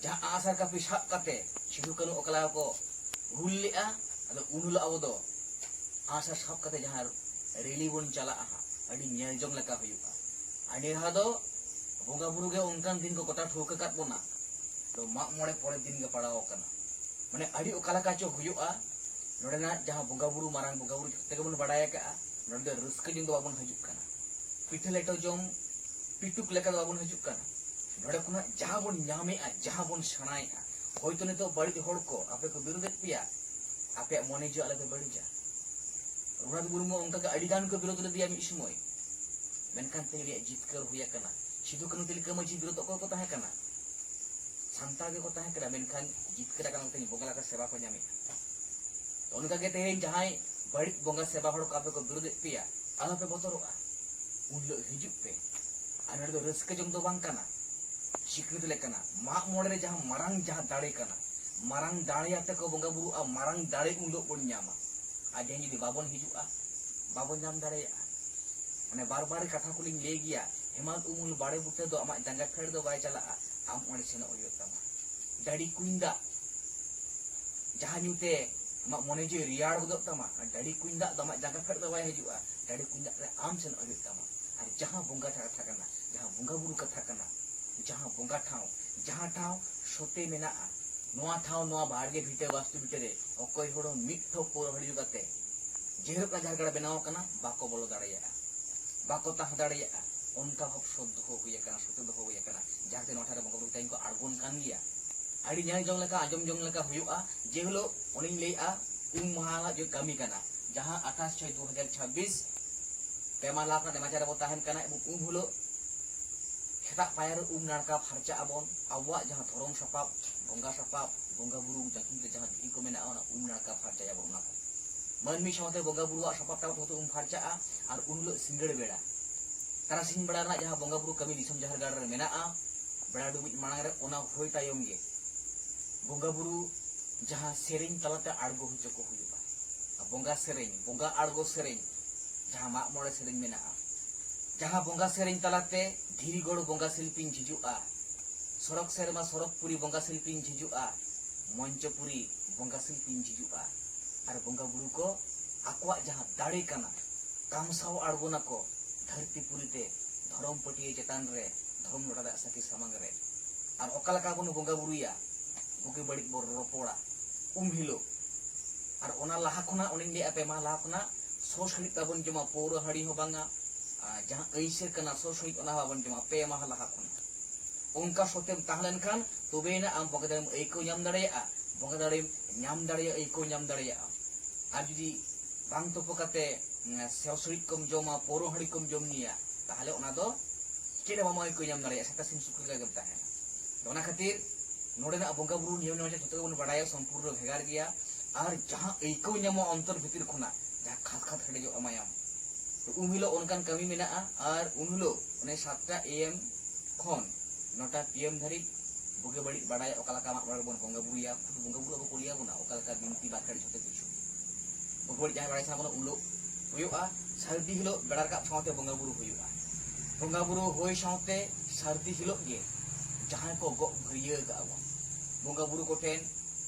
ᱡᱟᱦᱟᱸ ᱟᱜᱼᱥᱟᱨ ᱠᱟᱹᱯᱤ ᱥᱟᱵ ᱠᱟᱛᱮ ᱥᱤᱫᱩ ᱠᱟᱹᱱᱦᱩ ᱚᱠᱟ ᱞᱮᱠᱟ ᱠᱚ ᱦᱩᱞ ᱞᱮᱫᱼᱟ, ᱟᱫᱚ ᱩᱱ ᱦᱤᱞᱳᱜ ᱟᱵᱚ ᱫᱚ ᱟᱸᱜᱼᱥᱟᱨ ᱥᱟᱵ ᱠᱟᱛᱮ ᱡᱟᱦᱟᱸ ᱨᱮᱞᱤ ᱵᱚᱱ ᱪᱟᱞᱟᱜᱼᱟ ᱦᱟᱸᱜ, ᱟᱹᱰᱤ ᱧᱮᱞ ᱡᱚᱝ ᱞᱮᱠᱟ ᱦᱩᱭᱩᱜᱼᱟ᱾ ᱟᱨ ᱱᱤᱭᱟᱹ ᱫᱷᱟᱣ ᱫᱚ ᱵᱚᱸᱜᱟ ᱵᱩᱨᱩ ᱜᱮ ᱚᱱᱠᱟᱱ ᱫᱤᱱ ᱠᱚ ᱜᱚᱴᱟ ᱴᱷᱟᱹᱣᱠᱟᱹ ᱠᱟᱫ ᱵᱚᱱᱟ, ᱫᱚ ᱢᱟᱜ ᱢᱚᱬᱮ ᱯᱚᱨᱮᱨ ᱫᱤᱱ ᱜᱮ ᱯᱟᱲᱟᱣ ᱟᱠᱟᱱᱟ᱾ ᱢᱟᱱᱮ ᱟᱹᱰᱤ ᱚᱠᱟ ᱞᱮᱠᱟ ᱪᱚ ᱦᱩᱭᱩᱜᱼᱟ᱾ ᱱᱚᱰᱮᱱᱟᱜ ᱡᱟᱦᱟᱸ ᱵᱚᱸᱜᱟ ᱵᱩᱨᱩ, ᱢᱟᱨᱟᱝ ᱵᱚᱸᱜᱟ ᱵᱩᱨᱩ ᱡᱚᱛᱚ ᱜᱮᱵᱚᱱ ᱵᱟᱲᱟᱭ ᱟᱠᱟᱜᱼᱟ᱾ ᱱᱚᱰᱮ ᱫᱚ ᱨᱟᱹᱥᱠᱟᱹ ᱡᱚᱝ ᱫᱚ ᱵᱟᱵᱚᱱ ᱦᱤᱡᱩᱜ ᱠᱟᱱᱟ, ᱯᱤᱴᱷᱟᱹ ᱞᱮᱴᱚ ᱡᱚᱢ, ᱯᱤᱴᱩᱠ ᱞᱮᱠᱟ ᱫᱚ ᱵᱟᱵᱚᱱ ᱦᱤᱡᱩᱜ ᱠᱟᱱᱟ᱾ ᱱᱚᱰᱮ ᱠᱷᱚᱱᱟᱜ ᱡᱟᱦᱟᱸ ᱵᱚᱱ ᱧᱟᱢᱮᱜᱼᱟ, ᱡᱟᱦᱟᱸ ᱵᱚᱱ ᱥᱮᱬᱟᱭᱮᱜᱼᱟ, ᱦᱚᱭᱛᱚ ᱱᱤᱛᱚᱜ ᱵᱟᱹᱲᱤᱡ ᱦᱚᱲ ᱠᱚ ᱟᱯᱮ ᱠᱚ ᱵᱤᱨᱳᱫᱮᱫ ᱯᱮᱭᱟ, ᱟᱯᱮᱭᱟᱜ ᱢᱚᱱᱮ ᱡᱤᱣᱤ ᱟᱞᱚᱯᱮ ᱵᱟᱹᱲᱤᱡᱟ᱾ ᱨᱚᱜᱷᱩᱱᱟᱛᱷ ᱢᱩᱨᱢᱩ ᱚᱱᱠᱟ ᱜᱮ ᱟᱹᱰᱤ ᱜᱟᱱ ᱠᱚ ᱵᱤᱨᱳᱫ ᱞᱮᱫᱮᱭᱟ ᱢᱤᱫ ᱥᱚᱢᱚᱭ, ᱢᱮᱱᱠᱷᱟᱱ ᱛᱮᱦᱮᱧ ᱩᱱᱤᱭᱟᱜ ᱡᱤᱛᱠᱟᱹᱨ ᱦᱩᱭ ᱟᱠᱟᱱᱟ᱾ ᱥᱤᱫᱩ ᱠᱟᱹᱱᱦᱩ ᱛᱤᱞᱠᱟᱹ ᱢᱟᱹᱡᱷᱤ ᱵᱤᱨᱳᱫ ᱚᱠᱚᱭ ᱠᱚ ᱛᱟᱦᱮᱸ ᱠᱟᱱᱟ? ᱥᱟᱱᱛᱟᱲ ᱜᱮᱠᱚ ᱛᱟᱦᱮᱸ ᱠᱟᱱᱟ, ᱢᱮᱱᱠᱷᱟᱱ ᱡᱤᱛᱠᱟᱹᱨ ᱟᱠᱟᱱᱟ, ᱛᱮᱦᱮᱧ ᱵᱚᱸᱜᱟ ᱞᱮᱠᱟ ᱥᱮᱵᱟ ᱠᱚ ᱧᱟᱢᱮᱫᱼᱟ᱾ ᱛᱚ ᱚᱱᱠᱟ ᱜᱮ ᱛᱮᱦᱮᱧ ᱡᱟᱦᱟᱸᱭ ᱵᱟᱹᱲᱤᱡ ᱵᱚᱸᱜᱟ ᱥᱮᱵᱟ ᱦᱚᱲ ᱠᱚ ᱟᱯᱮ ᱠᱚ ᱵᱤᱨᱳᱫᱮᱫ ᱯᱮᱭᱟ, ᱟᱞᱚᱯᱮ ᱵᱚᱛᱚᱨᱚᱜᱼᱟ᱾ ᱩᱱ ᱦᱤᱞᱳᱜ ᱦᱤᱡᱩᱜ ᱯᱮ, ᱟᱨ ᱱᱚᱰᱮ ᱫᱚ ᱨᱟᱹᱥᱠᱟᱹ ᱡᱚᱝ ᱫᱚ ᱵᱟᱝ ᱠᱟᱱᱟ, ᱥᱤᱠᱷᱱᱟᱹᱛ ᱞᱮᱠᱟᱱᱟ᱾ ᱢᱟᱜ ᱢᱚᱬᱮ ᱨᱮ ᱡᱟᱦᱟᱸ ᱢᱟᱨᱟᱝ ᱡᱟᱦᱟᱸ ᱫᱟᱲᱮ ᱠᱟᱱᱟ, ᱢᱟᱨᱟᱝ ᱫᱟᱲᱮ ᱟᱛᱮ ᱠᱚ ᱵᱚᱸᱜᱟ ᱵᱩᱨᱩᱜᱼᱟ, ᱢᱟᱨᱟᱝ ᱫᱟᱲᱮ ᱩᱱ ᱦᱤᱞᱳᱜ ᱵᱚᱱ ᱧᱟᱢᱟ᱾ ᱟᱨ ᱡᱟᱦᱟᱸᱭ ᱡᱩᱫᱤ ᱵᱟᱵᱚᱱ ᱦᱤᱡᱩᱜᱼᱟ, ᱵᱟᱵᱚᱱ ᱧᱟᱢ ᱫᱟᱲᱮᱭᱟᱜᱼᱟ᱾ ᱢᱟᱱᱮ ᱵᱟᱨ ᱵᱟᱨ ᱠᱟᱛᱷᱟ ᱠᱚᱞᱤᱧ ᱞᱟᱹᱭ ᱜᱮᱭᱟ, ᱦᱮᱢᱟᱞ ᱩᱢᱩᱞ ᱵᱟᱲᱮ ᱵᱩᱴᱟᱹ ᱫᱚ ᱟᱢᱟᱜ ᱡᱟᱸᱜᱟ ᱯᱷᱮᱰ ᱫᱚ ᱵᱟᱭ ᱪᱟᱞᱟᱜᱼᱟ, ᱟᱢ ᱚᱸᱰᱮ ᱥᱮᱱᱚᱜ ᱦᱩᱭᱩᱜ ᱛᱟᱢᱟ᱾ ᱰᱟᱹᱰᱤ ᱠᱩᱧ ᱫᱟᱜ ᱡᱟᱦᱟᱸ ᱧᱩ ᱛᱮ ᱟᱢᱟᱜ ᱢᱚᱱᱮ ᱡᱤᱣᱤ ᱨᱮᱭᱟᱲ ᱜᱚᱫᱚᱜ ᱛᱟᱢᱟ, ᱚᱱᱟ ᱰᱟᱹᱰᱤ ᱠᱩᱧ ᱫᱟᱜ ᱫᱚ ᱟᱢᱟᱜ ᱡᱟᱸᱜᱟ ᱯᱷᱮᱰ ᱫᱚ ᱵᱟᱭ ᱦᱤᱡᱩᱜᱼᱟ, ᱰᱟᱹᱰᱤ ᱠᱩᱧ ᱫᱟᱜ ᱨᱮ ᱟᱢ ᱥᱮᱱᱚᱜ ᱦᱩᱭᱩᱜ ᱛᱟᱢᱟ᱾ ᱟᱨ ᱡᱟᱦᱟᱸ ᱵᱚᱸᱜᱟ ᱠᱟᱛᱷᱟ ᱠᱟᱱᱟ, ᱡᱟᱦᱟᱸ ᱵᱚᱸᱜᱟ ᱵᱩᱨᱩ ᱠᱟᱛᱷᱟ ᱠᱟᱱᱟ, ᱡᱟᱦᱟᱸ ᱵᱚᱸᱜᱟ ᱴᱷᱟᱶ, ᱡᱟᱦᱟᱸ ᱴᱷᱟᱶ ᱥᱚᱛᱮ ᱢᱮᱱᱟᱜᱼᱟ, ᱱᱚᱣᱟ ᱴᱷᱟᱶ, ᱱᱚᱣᱟ ᱵᱟᱲᱜᱮ ᱵᱷᱤᱴᱟᱹ ᱵᱟᱥᱛᱩ ᱵᱷᱤᱴᱟᱹ ᱨᱮ ᱚᱠᱚᱭ ᱦᱚᱲ ᱦᱚᱸ ᱢᱤᱫ ᱴᱷᱚᱯ ᱯᱟᱹᱣᱨᱟᱹ ᱦᱟᱺᱰᱤ ᱧᱩ ᱠᱟᱛᱮ ᱡᱮ ᱦᱤᱞᱳᱜ ᱡᱟᱦᱮᱨ ᱜᱟᱲ ᱵᱮᱱᱟᱣ ᱟᱠᱟᱱᱟ, ᱵᱟᱠᱚ ᱵᱚᱞᱚ ᱫᱟᱲᱮᱭᱟᱜᱼᱟ, ᱵᱟᱠᱚ ᱛᱟᱦᱮᱸ ᱫᱟᱲᱮᱭᱟᱜᱼᱟ᱾ ᱚᱱᱠᱟ ᱵᱷᱟᱵᱽ ᱥᱚᱛ ᱫᱚᱦᱚ ᱦᱩᱭ ᱟᱠᱟᱱᱟ, ᱥᱚᱛᱮ ᱫᱚᱦᱚ ᱦᱩᱭ ᱟᱠᱟᱱᱟ, ᱡᱟᱦᱟᱸ ᱛᱮ ᱱᱚᱣᱟ ᱴᱷᱟᱶ ᱨᱮ ᱵᱚᱸᱜᱟ ᱵᱩᱨᱩ ᱛᱮᱦᱮᱧ ᱠᱚ ᱟᱬᱜᱚᱱ ᱠᱟᱱ ᱜᱮᱭᱟ᱾ ᱟᱹᱰᱤ ᱧᱮᱞ ᱡᱚᱝ ᱞᱮᱠᱟ, ᱟᱸᱡᱚᱢ ᱡᱚᱝ ᱞᱮᱠᱟ ᱦᱩᱭᱩᱜᱼᱟ᱾ ᱡᱮ ᱦᱤᱞᱳᱜ ᱚᱱᱮᱧ ᱞᱟᱹᱭᱮᱜᱼᱟ, ᱩᱢ ᱢᱟᱦᱟ ᱨᱮᱱᱟᱜ ᱡᱮ ᱠᱟᱹᱢᱤ ᱠᱟᱱᱟ, ᱡᱟᱦᱟᱸ ᱟᱴᱷᱟᱥ ᱪᱷᱚᱭ ᱫᱩ ᱦᱟᱡᱟᱨ ᱪᱷᱟᱵᱵᱤᱥ, ᱯᱮ ᱢᱟᱦᱟ ᱞᱟᱦᱟ ᱠᱷᱚᱱᱟᱜ ᱱᱮᱢᱟᱪᱟᱨ ᱨᱮᱵᱚ ᱛᱟᱦᱮᱱ ᱠᱟᱱᱟ, ᱮᱵᱚᱝ ᱩᱢ ᱦᱤᱞᱳᱜ ᱥᱮᱛᱟᱜ ᱯᱟᱭᱟᱨ ᱨᱮ ᱩᱢ ᱱᱟᱲᱠᱟ ᱯᱷᱟᱨᱪᱟᱜ ᱟᱵᱚᱱ᱾ ᱟᱵᱚᱣᱟᱜ ᱡᱟᱦᱟᱸ ᱫᱷᱚᱨᱚᱢ ᱥᱟᱯᱟᱵ, ᱵᱚᱸᱜᱟ ᱥᱟᱯᱟᱵ, ᱵᱚᱸᱜᱟ ᱵᱩᱨᱩ ᱧᱩᱛᱩᱢ ᱛᱮ ᱡᱟᱦᱟᱸ ᱫᱷᱤᱨᱤ ᱠᱚ ᱢᱮᱱᱟᱜᱼᱟ, ᱚᱱᱟ ᱩᱢ ᱱᱟᱲᱠᱟ ᱯᱷᱟᱨᱪᱟᱭᱟᱵᱚᱱ᱾ ᱚᱱᱟ ᱠᱚ ᱢᱟᱹᱱᱢᱤ ᱥᱟᱶᱛᱮ ᱵᱚᱸᱜᱟ ᱵᱩᱨᱩᱣᱟᱜ ᱥᱟᱯᱟᱵ ᱴᱟᱯᱟᱵ ᱡᱷᱚᱛᱚ ᱩᱢ ᱯᱷᱟᱨᱪᱟᱜᱼᱟ᱾ ᱟᱨ ᱩᱱ ᱦᱤᱞᱳᱜ ᱥᱤᱸᱜᱟᱹᱲ ᱵᱮᱲᱟ, ᱛᱟᱨᱟᱥᱤᱧ ᱵᱮᱲᱟ ᱨᱮᱱᱟᱜ ᱡᱟᱦᱟᱸ ᱵᱚᱸᱜᱟ ᱵᱩᱨᱩ ᱠᱟᱹᱢᱤ ᱫᱤᱥᱚᱢ ᱡᱟᱦᱮᱨ ᱜᱟᱲ ᱨᱮ ᱢᱮᱱᱟᱜᱼᱟ, ᱵᱮᱲᱟ ᱰᱩᱵᱩᱡ ᱢᱟᱲᱟᱝ ᱨᱮ, ᱚᱱᱟ ᱦᱩᱭ ᱛᱟᱭᱚᱢ ᱜᱮ ᱵᱚᱸᱜᱟ ᱵᱩᱨᱩ ᱡᱟᱦᱟᱸ ᱥᱮᱨᱮᱧ ᱛᱟᱞᱟᱛᱮ ᱟᱬᱜᱚ ᱦᱚᱪᱚ ᱠᱚ ᱦᱩᱭᱩᱜᱼᱟ᱾ ᱵᱚᱸᱜᱟ ᱥᱮᱨᱮᱧ, ᱵᱚᱸᱜᱟ ᱟᱬᱜᱚ ᱥᱮᱨᱮᱧ, ᱡᱟᱦᱟᱸ ᱢᱟᱜ ᱢᱚᱬᱮ ᱥᱮᱨᱮᱧ ᱢᱮᱱᱟᱜᱼᱟ, ᱡᱟᱦᱟᱸ ᱵᱚᱸᱜᱟ ᱥᱮᱨᱮᱧ ᱛᱟᱞᱟᱛᱮ ᱫᱷᱤᱨᱤ ᱜᱚᱲ ᱵᱚᱸᱜᱟ ᱥᱤᱞᱯᱤᱧ ᱡᱷᱤᱡᱩᱜᱼᱟ, ᱥᱚᱨᱚᱜᱽ ᱥᱮᱨᱢᱟ ᱥᱚᱨᱚᱜᱽᱯᱩᱨᱤ ᱵᱚᱸᱜᱟ ᱥᱤᱞᱯᱤᱧ ᱡᱷᱤᱡᱩᱜᱼᱟ, ᱢᱚᱧᱪᱚᱯᱩᱨᱤ ᱵᱚᱸᱜᱟ ᱥᱤᱞᱯᱤᱧ ᱡᱷᱤᱡᱩᱜᱼᱟ, ᱟᱨ ᱵᱚᱸᱜᱟ ᱵᱩᱨᱩ ᱠᱚ ᱟᱠᱚᱣᱟᱜ ᱡᱟᱦᱟᱸ ᱫᱟᱲᱮ ᱠᱟᱱᱟ, ᱠᱟᱢᱥᱟᱣ ᱟᱬᱜᱚᱱᱟᱠᱚ ᱫᱷᱟᱹᱨᱛᱤ ᱯᱩᱨᱤ ᱛᱮ, ᱫᱷᱚᱨᱚᱢ ᱯᱟᱹᱴᱭᱟᱹ ᱪᱮᱛᱟᱱ ᱨᱮ, ᱫᱷᱚᱨᱚᱢ ᱞᱚᱴᱟ ᱫᱟᱜ ᱥᱟᱹᱠᱷᱤ ᱥᱟᱢᱟᱝ ᱨᱮ᱾ ᱟᱨ ᱚᱠᱟ ᱞᱮᱠᱟ ᱵᱚᱱ ᱵᱚᱸᱜᱟ ᱵᱩᱨᱩᱭᱟ ᱵᱩᱜᱤ ᱵᱟᱹᱲᱤᱡ ᱵᱚᱱ ᱨᱚᱯᱚᱲᱟ ᱩᱢ ᱦᱤᱞᱳᱜ᱾ ᱟᱨ ᱚᱱᱟ ᱞᱟᱦᱟ ᱠᱷᱚᱱᱟᱜ, ᱚᱱᱮᱧ ᱞᱟᱹᱭᱟᱫ ᱯᱮ ᱢᱟ, ᱞᱟᱦᱟ ᱠᱷᱚᱱᱟᱜ ᱥᱚ ᱥᱤᱬᱤᱡ ᱛᱟᱵᱚᱱ ᱡᱚᱢᱟ, ᱯᱟᱹᱣᱨᱟᱹ ᱦᱟᱺᱰᱤ ᱦᱚᱸ ᱵᱟᱝᱟ᱾ ᱟᱨ ᱡᱟᱦᱟᱸ ᱟᱹᱭᱥᱟᱹ ᱠᱟᱱᱟ, ᱥᱚ ᱥᱤᱬᱤᱡ, ᱚᱱᱟ ᱦᱚᱸ ᱵᱟᱵᱚᱱ ᱡᱚᱢᱟ ᱯᱮ ᱢᱟᱦᱟ ᱞᱟᱦᱟ ᱠᱷᱚᱱᱟᱜ᱾ ᱚᱱᱠᱟ ᱥᱚᱛᱮᱢ ᱛᱟᱦᱮᱸ ᱞᱮᱱᱠᱷᱟᱱ ᱛᱚᱵᱮᱭᱮᱱᱟ ᱟᱢ ᱵᱚᱸᱜᱟ ᱫᱟᱲᱮᱢ ᱟᱹᱭᱠᱟᱹᱣ ᱧᱟᱢ ᱫᱟᱲᱮᱭᱟᱜᱼᱟ, ᱵᱚᱸᱜᱟ ᱫᱟᱲᱮᱢ ᱧᱟᱢ ᱫᱟᱲᱮᱭᱟᱜᱼᱟ, ᱟᱹᱭᱠᱟᱹᱣ ᱧᱟᱢ ᱫᱟᱲᱮᱭᱟᱜᱼᱟ᱾ ᱟᱨ ᱡᱩᱫᱤ ᱵᱟᱝ ᱛᱩᱯᱩ ᱠᱟᱛᱮ, ᱩᱸ, ᱥᱚ ᱥᱤᱬᱤᱡ ᱠᱚᱢ ᱡᱚᱢᱟ, ᱯᱟᱹᱣᱨᱟᱹ ᱦᱟᱺᱰᱤ ᱠᱚᱢ ᱡᱚᱢ ᱧᱩᱭᱟ, ᱛᱟᱦᱚᱞᱮ ᱚᱱᱟ ᱫᱚ ᱪᱮᱫ ᱦᱚᱸ ᱵᱟᱢ ᱟᱹᱭᱠᱟᱹᱣ ᱧᱟᱢ ᱫᱟᱲᱮᱭᱟᱜᱼᱟ, ᱥᱮᱛᱟ ᱥᱤᱢ ᱥᱩᱠᱨᱤ ᱞᱮᱠᱟ ᱜᱮᱢ ᱛᱟᱦᱮᱱᱟ᱾ ᱚᱱᱟ ᱠᱷᱟᱹᱛᱤᱨ ᱱᱚᱰᱮᱱᱟᱜ ᱵᱚᱸᱜᱟ ᱵᱩᱨᱩ ᱱᱤᱭᱚᱢ ᱱᱮᱢᱟᱪᱟᱨ ᱡᱷᱚᱛᱚ ᱜᱮᱵᱚᱱ ᱵᱟᱲᱟᱭᱟ, ᱥᱚᱢᱯᱩᱨᱱᱚ ᱵᱷᱮᱜᱟᱨ ᱜᱮᱭᱟ᱾ ᱟᱨ ᱡᱟᱦᱟᱸ ᱟᱹᱭᱠᱟᱹᱣ ᱧᱟᱢᱚᱜᱼᱟ ᱚᱱᱛᱚᱨ ᱵᱷᱤᱛᱤᱨ ᱠᱷᱚᱱᱟᱜ, ᱡᱟᱦᱟᱸ ᱠᱷᱟᱫᱽ ᱠᱷᱟᱫᱽ ᱦᱮᱰᱮᱡᱚᱜᱼᱟ ᱢᱟᱭᱟᱢ, ᱛᱚ ᱩᱱ ᱦᱤᱞᱳᱜ ᱚᱱᱠᱟᱱ ᱠᱟᱹᱢᱤ ᱢᱮᱱᱟᱜᱼᱟ᱾ ᱟᱨ ᱩᱱ ᱦᱤᱞᱳᱜ ᱚᱱᱮ ᱥᱟᱛᱴᱟ ᱮ ᱮᱢ ᱠᱷᱚᱱ ᱱᱚᱴᱟ ᱯᱤ ᱮᱢ ᱫᱷᱟᱹᱨᱤᱡ ᱵᱩᱜᱤ ᱵᱟᱹᱲᱤᱡ ᱵᱟᱲᱟᱭ, ᱚᱠᱟ ᱞᱮᱠᱟ ᱢᱟᱜ ᱢᱚᱬᱮ ᱨᱮᱵᱚᱱ ᱵᱚᱸᱜᱟ ᱵᱩᱨᱩᱭᱟ, ᱠᱷᱩᱫ ᱵᱚᱸᱜᱟ ᱵᱩᱨᱩ ᱟᱵᱚ ᱠᱚ ᱞᱟᱹᱭ ᱟᱵᱚᱱᱟ, ᱚᱠᱟ ᱞᱮᱠᱟ ᱵᱤᱱᱛᱤ ᱵᱟᱠᱷᱮᱲ ᱡᱷᱚᱛᱚ ᱠᱤᱪᱷᱩ᱾ ᱵᱩᱜᱤ ᱵᱟᱹᱲᱤᱡ ᱡᱟᱦᱟᱸᱭ ᱵᱟᱲᱟᱭ ᱥᱟᱱᱟ ᱵᱚᱱᱟ ᱩᱱ ᱦᱤᱞᱳᱜ ᱦᱩᱭᱩᱜᱼᱟ᱾ ᱥᱟᱹᱨᱫᱤ ᱦᱤᱞᱳᱜ ᱵᱮᱲᱟ ᱨᱟᱠᱟᱵ ᱥᱟᱶᱛᱮ ᱵᱚᱸᱜᱟ ᱵᱩᱨᱩ ᱦᱩᱭᱩᱜᱼᱟ᱾ ᱵᱚᱸᱜᱟ ᱵᱩᱨᱩ ᱦᱩᱭ ᱥᱟᱶᱛᱮ ᱥᱟᱹᱨᱫᱤ ᱦᱤᱞᱳᱜ ᱜᱮ ᱡᱟᱦᱟᱸᱭ ᱠᱚ ᱜᱚᱜ ᱵᱷᱟᱹᱨᱭᱟᱹ ᱠᱟᱜᱼᱟ ᱵᱚᱱ, ᱵᱚᱸᱜᱟ ᱵᱩᱨᱩ ᱠᱚᱴᱷᱮᱱ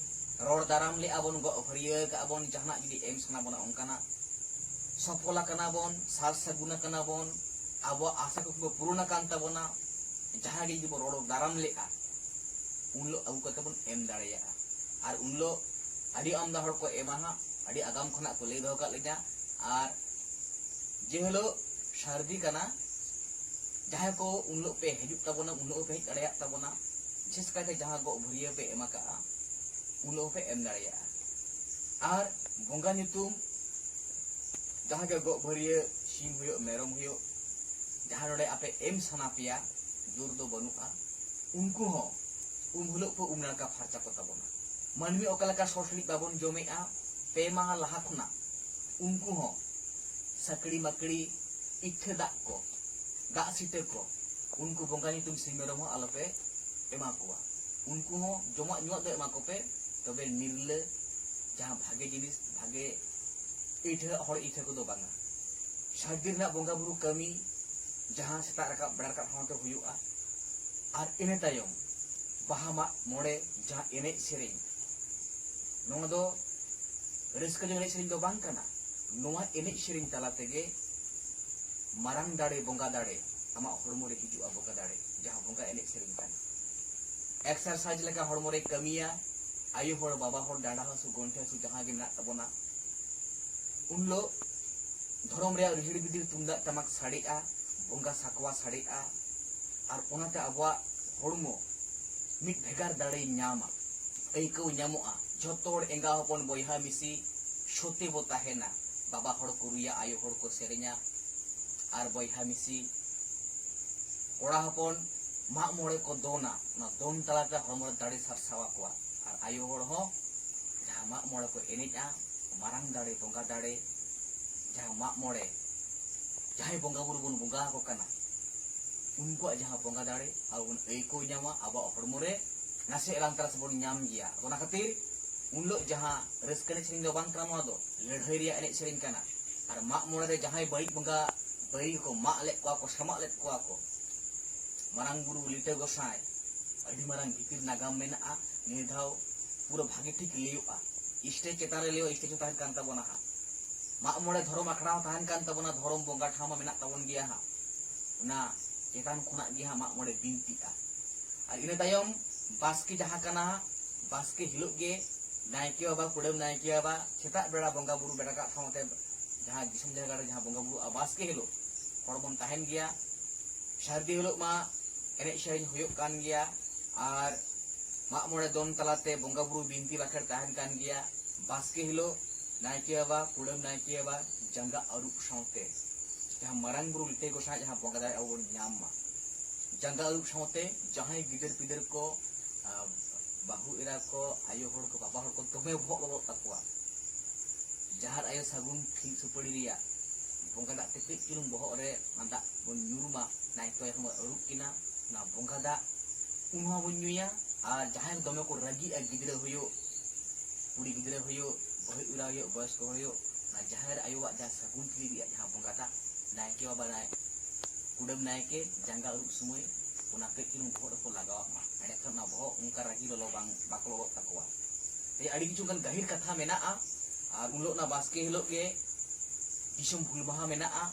ᱨᱚᱲ ᱫᱟᱨᱟᱢ ᱞᱮᱜᱼᱟ ᱵᱚᱱ, ᱜᱚᱜ ᱵᱷᱟᱹᱨᱭᱟᱹ ᱠᱟᱜᱼᱟ ᱵᱚᱱ, ᱡᱟᱦᱟᱱᱟᱜ ᱡᱩᱫᱤ ᱮᱢ ᱥᱟᱱᱟ ᱵᱚᱱᱟ ᱚᱱᱠᱟᱱᱟᱜ, ᱥᱚᱯᱷᱚᱞ ᱟᱠᱟᱱᱟ ᱵᱚᱱ, ᱥᱟᱨ ᱥᱟᱹᱜᱩᱱ ᱟᱠᱟᱱᱟ ᱵᱚᱱ, ᱟᱵᱚᱣᱟᱜ ᱟᱥᱟ ᱠᱩᱠᱢᱩ ᱯᱩᱨᱩᱱ ᱟᱠᱟᱱ ᱛᱟᱵᱚᱱᱟ, ᱡᱟᱦᱟᱸ ᱜᱮ ᱡᱩᱫᱤ ᱵᱚᱱ ᱨᱚᱲ ᱫᱟᱨᱟᱢ ᱞᱮᱜᱼᱟ, ᱩᱱ ᱦᱤᱞᱳᱜ ᱟᱹᱜᱩ ᱠᱟᱛᱮ ᱵᱚᱱ ᱮᱢ ᱫᱟᱲᱮᱭᱟᱜᱼᱟ᱾ ᱟᱨ ᱩᱱ ᱦᱤᱞᱳᱜ ᱟᱹᱰᱤ ᱟᱢᱫᱟ ᱦᱚᱲ ᱠᱚ ᱮᱢᱟ ᱦᱟᱸᱜ, ᱟᱹᱰᱤ ᱟᱜᱟᱢ ᱠᱷᱚᱱᱟᱜ ᱠᱚ ᱞᱟᱹᱭ ᱫᱚᱦᱚ ᱠᱟᱜ ᱞᱤᱧᱟ᱾ ᱟᱨ ᱡᱮ ᱦᱤᱞᱳᱜ ᱥᱟᱹᱨᱫᱤ ᱠᱟᱱᱟ, ᱡᱟᱦᱟᱸᱭ ᱠᱚ ᱩᱱ ᱦᱤᱞᱳᱜ ᱯᱮ ᱦᱤᱡᱩᱜ ᱛᱟᱵᱚᱱᱟ, ᱩᱱ ᱦᱤᱞᱳᱜ ᱯᱮ ᱦᱮᱡ ᱫᱟᱲᱮᱭᱟᱜ ᱛᱟᱵᱚᱱᱟ, ᱵᱤᱥᱮᱥ ᱠᱟᱭᱛᱮ ᱡᱟᱦᱟᱸ ᱜᱚᱜ ᱵᱷᱟᱹᱨᱭᱟᱹ ᱯᱮ ᱮᱢ ᱟᱠᱟᱜᱼᱟ, ᱩᱱ ᱦᱤᱞᱳᱜ ᱦᱚᱸᱯᱮ ᱮᱢ ᱫᱟᱲᱮᱭᱟᱜᱼᱟ᱾ ᱟᱨ ᱵᱚᱸᱜᱟ ᱧᱩᱛᱩᱢ ᱡᱟᱦᱟᱸ ᱜᱮ ᱜᱚᱜ ᱵᱷᱟᱹᱨᱭᱟᱹ, ᱥᱤᱢ ᱦᱩᱭᱩᱜ, ᱢᱮᱨᱚᱢ ᱦᱩᱭᱩᱜ, ᱡᱟᱦᱟᱸ ᱱᱚᱰᱮ ᱟᱯᱮ ᱮᱢ ᱥᱟᱱᱟ ᱯᱮᱭᱟ, ᱡᱳᱨ ᱫᱚ ᱵᱟᱹᱱᱩᱜᱼᱟ, ᱩᱱᱠᱩ ᱦᱚᱸ ᱩᱢ ᱦᱤᱞᱳᱜ ᱯᱮ ᱩᱢ ᱱᱟᱲᱠᱟ ᱯᱷᱟᱨᱪᱟ ᱠᱚ ᱛᱟᱵᱚᱱᱟ᱾ ᱢᱟᱹᱱᱢᱤ ᱚᱠᱟ ᱞᱮᱠᱟ ᱥᱚ ᱥᱤᱬᱤᱡ ᱵᱟᱵᱚᱱ ᱡᱚᱢᱮᱜᱼᱟ ᱯᱮ ᱢᱟᱦᱟ ᱞᱟᱦᱟ ᱠᱷᱚᱱᱟᱜ, ᱩᱱᱠᱩ ᱦᱚᱸ ᱥᱟᱹᱠᱲᱤ ᱢᱟᱹᱠᱲᱤ, ᱤᱴᱷᱟᱹ ᱫᱟᱜ ᱠᱚ, ᱫᱟᱜ ᱥᱤᱴᱟᱹ ᱠᱚ, ᱩᱱᱠᱩ ᱵᱚᱸᱜᱟ ᱧᱩᱛᱩᱢ ᱥᱤᱢ ᱢᱮᱨᱚᱢ ᱦᱚᱸ ᱟᱞᱚᱯᱮ ᱮᱢᱟ ᱠᱚᱣᱟ᱾ ᱩᱱᱠᱩ ᱦᱚᱸ ᱡᱚᱢᱟᱜ ᱧᱩᱣᱟᱜ ᱫᱚ ᱮᱢᱟ ᱠᱚᱯᱮ, ᱛᱚᱵᱮ ᱱᱤᱨᱞᱟᱹ ᱡᱟᱦᱟᱸ ᱵᱷᱟᱜᱮ ᱡᱤᱱᱤᱥ, ᱵᱷᱟᱜᱮ ᱤᱴᱷᱟᱹ, ᱦᱚᱲ ᱤᱴᱷᱟᱹ ᱠᱚᱫᱚ ᱵᱟᱝᱟ᱾ ᱥᱟᱹᱨᱫᱤ ᱨᱮᱱᱟᱜ ᱵᱚᱸᱜᱟ ᱵᱩᱨᱩ ᱠᱟᱹᱢᱤ, ᱡᱟᱦᱟᱸ ᱥᱮᱛᱟᱜ ᱨᱟᱠᱟᱵ, ᱵᱮᱲᱟ ᱨᱟᱠᱟᱵ ᱥᱟᱶᱛᱮ ᱦᱩᱭᱩᱜᱼᱟ, ᱟᱨ ᱤᱱᱟᱹ ᱛᱟᱭᱚᱢ ᱵᱟᱦᱟ ᱢᱟᱜ ᱢᱚᱬᱮ ᱡᱟᱦᱟᱸ ᱮᱱᱮᱡ ᱥᱮᱨᱮᱧ, ᱱᱚᱣᱟ ᱫᱚ ᱨᱟᱹᱥᱠᱟᱹ ᱡᱚᱝ ᱮᱱᱮᱡ ᱥᱮᱨᱮᱧ ᱫᱚ ᱵᱟᱝ ᱠᱟᱱᱟ᱾ ᱱᱚᱣᱟ ᱮᱱᱮᱡ ᱥᱮᱨᱮᱧ ᱛᱟᱞᱟ ᱛᱮᱜᱮ ᱢᱟᱨᱟᱝ ᱫᱟᱲᱮ, ᱵᱚᱸᱜᱟ ᱫᱟᱲᱮ ᱟᱢᱟᱜ ᱦᱚᱲᱢᱚ ᱨᱮ ᱦᱤᱡᱩᱜᱼᱟ᱾ ᱵᱚᱸᱜᱟ ᱫᱟᱲᱮ, ᱡᱟᱦᱟᱸ ᱵᱚᱸᱜᱟ ᱮᱱᱮᱡ ᱥᱮᱨᱮᱧ ᱠᱟᱱᱟ, ᱮᱠᱥᱟᱨᱥᱟᱭᱤᱡᱽ ᱞᱮᱠᱟ ᱦᱚᱲᱢᱚ ᱨᱮ ᱠᱟᱹᱢᱤᱭᱟ᱾ ᱟᱭᱳ ᱦᱚᱲ, ᱵᱟᱵᱟ ᱦᱚᱲ, ᱰᱟᱸᱰᱟ ᱦᱟᱹᱥᱩ, ᱜᱚᱱᱴᱷᱮ ᱦᱟᱹᱥᱩ ᱡᱟᱦᱟᱸ ᱜᱮ ᱢᱮᱱᱟᱜ ᱛᱟᱵᱚᱱᱟ, ᱩᱱ ᱦᱤᱞᱳᱜ ᱫᱷᱚᱨᱚᱢ ᱨᱮᱭᱟᱜ ᱨᱤᱦᱤᱲ ᱵᱤᱫᱤᱲ ᱛᱩᱢᱫᱟᱜ ᱴᱟᱢᱟᱠ ᱥᱟᱰᱮᱜᱼᱟ, ᱵᱚᱸᱜᱟ ᱥᱟᱠᱣᱟ ᱥᱟᱰᱮᱜᱼᱟ, ᱟᱨ ᱚᱱᱟᱛᱮ ᱟᱵᱚᱣᱟᱜ ᱦᱚᱲᱢᱚ ᱢᱤᱫ ᱵᱷᱮᱜᱟᱨ ᱫᱟᱲᱮᱭ ᱧᱟᱢᱟ, ᱟᱹᱭᱠᱟᱹᱣ ᱧᱟᱢᱚᱜᱼᱟ᱾ ᱡᱷᱚᱛᱚ ᱦᱚᱲ ᱮᱸᱜᱟ ᱦᱚᱯᱚᱱ ᱵᱚᱭᱦᱟ ᱢᱤᱥᱤ ᱥᱚᱛᱮ ᱵᱚ ᱛᱟᱦᱮᱱᱟ᱾ ᱵᱟᱵᱟ ᱦᱚᱲ ᱠᱚ ᱨᱩᱭᱟ, ᱟᱭᱳ ᱦᱚᱲ ᱠᱚ ᱥᱮᱨᱮᱧᱟ, ᱟᱨ ᱵᱚᱭᱦᱟ ᱢᱤᱥᱤ ᱠᱚᱲᱟ ᱦᱚᱯᱚᱱ ᱢᱟᱜ ᱢᱚᱬᱮ ᱠᱚ ᱫᱚᱱᱟ᱾ ᱚᱱᱟ ᱫᱚᱱ ᱛᱟᱞᱟᱛᱮ ᱦᱚᱲᱢᱚ ᱨᱮ ᱫᱟᱲᱮ ᱥᱟᱨᱥᱟᱣ ᱟᱠᱚᱣᱟ᱾ ᱟᱨ ᱟᱭᱳ ᱦᱚᱲ ᱦᱚᱸ ᱡᱟᱦᱟᱸ ᱢᱟᱜ ᱢᱚᱬᱮ ᱠᱚ ᱮᱱᱮᱡᱼᱟ, ᱢᱟᱨᱟᱝ ᱫᱟᱲᱮ, ᱵᱚᱸᱜᱟ ᱫᱟᱲᱮ, ᱡᱟᱦᱟᱸ ᱢᱟᱜ ᱢᱚᱬᱮ, ᱡᱟᱦᱟᱸᱭ ᱵᱚᱸᱜᱟ ᱵᱩᱨᱩ ᱵᱚᱱ ᱵᱚᱸᱜᱟ ᱟᱠᱚ ᱠᱟᱱᱟ, ᱩᱱᱠᱩᱣᱟᱜ ᱡᱟᱦᱟᱸ ᱵᱚᱸᱜᱟ ᱫᱟᱲᱮ ᱟᱵᱚ ᱵᱚᱱ ᱟᱹᱭᱠᱟᱹᱣ ᱧᱟᱢᱟ, ᱟᱵᱚᱣᱟᱜ ᱦᱚᱲᱢᱚ ᱨᱮ ᱱᱟᱥᱮ ᱮᱞᱟᱝ ᱛᱟᱨᱟᱥ ᱵᱚᱱ ᱧᱟᱢ ᱜᱮᱭᱟ᱾ ᱟᱫᱚ ᱚᱱᱟ ᱠᱷᱟᱹᱛᱤᱨ ᱩᱱ ᱦᱤᱞᱳᱜ ᱡᱟᱦᱟᱸ ᱨᱟᱹᱥᱠᱟᱹ ᱮᱱᱮᱡ ᱥᱮᱨᱮᱧ ᱫᱚ ᱵᱟᱝ ᱠᱟᱱᱟ, ᱱᱚᱣᱟ ᱫᱚ ᱞᱟᱹᱲᱦᱟᱹᱭ ᱨᱮᱭᱟᱜ ᱮᱱᱮᱡ ᱥᱮᱨᱮᱧ ᱠᱟᱱᱟ᱾ ᱟᱨ ᱢᱟᱜ ᱢᱚᱬᱮ ᱨᱮ ᱡᱟᱦᱟᱸᱭ ᱵᱟᱹᱲᱤᱡ ᱵᱚᱸᱜᱟ, ᱵᱟᱹᱲᱤᱡ ᱠᱚ ᱢᱟᱜ ᱞᱮᱫ ᱠᱚᱣᱟ ᱠᱚ, ᱥᱟᱢᱟᱜ ᱞᱮᱫ ᱠᱚᱣᱟ ᱠᱚ, ᱢᱟᱨᱟᱝ ᱵᱩᱨᱩ ᱞᱤᱴᱟᱹ ᱜᱚᱸᱥᱟᱭ, ᱟᱹᱰᱤ ᱢᱟᱨᱟᱝ ᱵᱷᱤᱛᱤᱨ ᱱᱟᱜᱟᱢ ᱢᱮᱱᱟᱜᱼᱟ᱾ ᱱᱤᱭᱟᱹ ᱫᱷᱟᱣ ᱯᱩᱨᱟᱹ ᱵᱷᱟᱜᱮ ᱴᱷᱤᱠ ᱞᱟᱹᱭᱚᱜᱼᱟ᱾ ᱥᱴᱮᱡᱽ ᱪᱮᱛᱟᱱ ᱨᱮ ᱞᱟᱹᱭᱚᱜᱼᱟ, ᱥᱴᱮᱡᱽ ᱦᱚᱸ ᱛᱟᱦᱮᱱ ᱠᱟᱱ ᱛᱟᱵᱚᱱᱟ ᱦᱟᱸᱜ᱾ ᱢᱟᱜ ᱢᱚᱬᱮ ᱫᱷᱚᱨᱚᱢ ᱟᱠᱷᱲᱟ ᱦᱚᱸ ᱛᱟᱦᱮᱱ ᱠᱟᱱ ᱛᱟᱵᱚᱱᱟ, ᱫᱷᱚᱨᱚᱢ ᱵᱚᱸᱜᱟ ᱴᱷᱟᱶ ᱢᱟ ᱢᱮᱱᱟᱜ ᱛᱟᱵᱚᱱ ᱜᱮᱭᱟ ᱦᱟᱸᱜ᱾ ᱚᱱᱟ ᱪᱮᱛᱟᱱ ᱠᱷᱚᱱᱟᱜ ᱜᱮ ᱦᱟᱸᱜ ᱢᱟᱜ ᱢᱚᱬᱮ ᱵᱤᱱᱛᱤᱜᱼᱟ᱾ ᱟᱨ ᱤᱱᱟᱹ ᱛᱟᱭᱚᱢ ᱵᱟᱥᱠᱮ ᱡᱟᱦᱟᱸ ᱠᱟᱱᱟ, ᱵᱟᱥᱠᱮ ᱦᱤᱞᱳᱜ ᱜᱮ ᱱᱟᱭᱠᱮ ᱵᱟᱵᱟ, ᱠᱩᱰᱟᱹᱢ ᱱᱟᱭᱠᱮ ᱵᱟᱵᱟ ᱥᱮᱛᱟᱜ ᱵᱮᱲᱟ ᱵᱚᱸᱜᱟ ᱵᱩᱨᱩ ᱵᱮᱲᱟ ᱨᱟᱠᱟᱵ ᱥᱟᱶᱛᱮ ᱡᱟᱦᱟᱸ ᱫᱤᱥᱚᱢ ᱡᱟᱭᱜᱟ ᱨᱮ ᱡᱟᱦᱟᱸ ᱵᱚᱸᱜᱟ ᱵᱩᱨᱩ ᱟᱨ ᱵᱟᱥᱠᱮ ᱦᱤᱞᱳᱜ ᱦᱚᱲ ᱵᱚᱱ ᱛᱟᱦᱮᱱ ᱜᱮᱭᱟ᱾ ᱥᱟᱹᱨᱫᱤ ᱦᱤᱞᱳᱜ ᱢᱟ ᱮᱱᱮᱡ ᱥᱮᱨᱮᱧ ᱦᱩᱭᱩᱜ ᱠᱟᱱ ᱜᱮᱭᱟ, ᱟᱨ ᱢᱟᱜ ᱢᱚᱬᱮ ᱫᱚᱱ ᱛᱟᱞᱟᱛᱮ ᱵᱚᱸᱜᱟ ᱵᱩᱨᱩ ᱵᱤᱱᱛᱤ ᱵᱟᱠᱷᱮᱲ ᱛᱟᱦᱮᱱ ᱠᱟᱱ ᱜᱮᱭᱟ᱾ ᱵᱟᱥᱠᱮ ᱦᱤᱞᱳᱜ ᱱᱟᱭᱠᱮ ᱵᱟᱵᱟ, ᱠᱩᱰᱟᱹᱢ ᱱᱟᱭᱠᱮ ᱵᱟᱵᱟ ᱡᱟᱸᱜᱟ ᱟᱹᱨᱩᱵ ᱥᱟᱶᱛᱮ ᱡᱟᱦᱟᱸ ᱢᱟᱨᱟᱝ ᱵᱩᱨᱩ ᱞᱤᱴᱟᱹᱭ ᱜᱚᱸᱥᱟᱭ ᱡᱟᱦᱟᱸ ᱵᱚᱸᱜᱟ ᱫᱟᱲᱮ ᱟᱵᱚ ᱵᱚᱱ ᱧᱟᱢ ᱢᱟ᱾ ᱡᱟᱸᱜᱟ ᱟᱹᱨᱩᱵ ᱥᱟᱶᱛᱮ ᱡᱟᱦᱟᱸᱭ ᱜᱤᱫᱟᱹᱨ ᱯᱤᱫᱟᱹᱨ ᱠᱚ, ᱟᱸ, ᱵᱟᱹᱦᱩ ᱮᱨᱟ ᱠᱚ, ᱟᱭᱳ ᱦᱚᱲ ᱠᱚ, ᱵᱟᱵᱟ ᱦᱚᱲ ᱠᱚ ᱫᱚᱢᱮ ᱵᱚᱦᱚᱜ ᱞᱚᱞᱚᱜ ᱛᱟᱠᱚᱣᱟ, ᱡᱟᱦᱮᱨ ᱟᱭᱳ ᱥᱟᱹᱜᱩᱱ ᱴᱷᱤᱞ ᱥᱩᱯᱟᱹᱲᱤ ᱨᱮᱭᱟᱜ ᱵᱚᱸᱜᱟ ᱫᱟᱜ ᱛᱮ ᱠᱟᱹᱡ ᱪᱩᱞᱩᱝ ᱵᱚᱦᱚᱜ ᱨᱮ ᱚᱱᱟ ᱫᱟᱜ ᱵᱚᱱ ᱧᱩᱨ ᱢᱟ, ᱱᱟᱭᱠᱮ ᱡᱚᱠᱷᱚᱱ ᱵᱚᱱ ᱟᱹᱨᱩᱵ ᱠᱤᱱᱟ, ᱚᱱᱟ ᱵᱚᱸᱜᱟ ᱫᱟᱜ ᱩᱱ ᱦᱚᱸ ᱵᱚᱱ ᱧᱩᱭᱟ᱾ ᱟᱨ ᱡᱟᱦᱟᱸᱭ ᱫᱚᱢᱮ ᱠᱚ ᱨᱟᱹᱜᱤᱜᱼᱟ, ᱜᱤᱫᱽᱨᱟᱹ ᱦᱩᱭᱩᱜ, ᱠᱩᱲᱤ ᱜᱤᱫᱽᱨᱟᱹ ᱦᱩᱭᱩᱜ, ᱵᱟᱹᱦᱩ ᱮᱨᱟ ᱦᱩᱭᱩᱜ, ᱵᱚᱭᱚᱥᱠᱚ ᱦᱩᱭᱩᱜ, ᱚᱱᱟ ᱡᱟᱦᱮᱨ ᱟᱭᱳᱣᱟᱜ ᱡᱟᱦᱟᱸ ᱥᱟᱹᱜᱩᱱ ᱴᱷᱤᱞᱤ ᱨᱮᱭᱟᱜ ᱡᱟᱦᱟᱸ ᱵᱚᱸᱜᱟ ᱫᱟᱜ, ᱱᱟᱭᱠᱮ ᱵᱟᱵᱟ, ᱱᱟᱭ-, ᱠᱩᱰᱟᱹᱢ ᱱᱟᱭᱠᱮ ᱡᱟᱸᱜᱟ ᱟᱹᱨᱩᱵ ᱥᱚᱢᱚᱭ ᱚᱱᱟ ᱠᱟᱹᱡ ᱪᱩᱞᱩᱝ ᱵᱚᱦᱚᱜ ᱨᱮᱠᱚ ᱞᱟᱜᱟᱣᱟᱜ ᱢᱟ, ᱮᱸᱰᱮᱠᱷᱟᱱ ᱚᱱᱟ ᱵᱚᱦᱚᱜ ᱚᱱᱠᱟ ᱨᱟᱹᱜᱤ ᱞᱚᱞᱚ ᱵᱟᱝ, ᱵᱟᱠᱚ ᱞᱚᱞᱚᱜ ᱛᱟᱠᱚᱣᱟ᱾ ᱛᱮ ᱟᱹᱰᱤ ᱠᱤᱪᱷᱩ ᱚᱱᱠᱟᱱ ᱜᱟᱹᱦᱤᱨ ᱠᱟᱛᱷᱟ ᱢᱮᱱᱟᱜᱼᱟ᱾ ᱟᱨ ᱩᱱ ᱦᱤᱞᱳᱜ ᱚᱱᱟ ᱵᱟᱥᱠᱮ ᱦᱤᱞᱳᱜ ᱜᱮ ᱫᱤᱥᱚᱢ ᱦᱩᱞ ᱢᱟᱦᱟ ᱢᱮᱱᱟᱜᱼᱟ,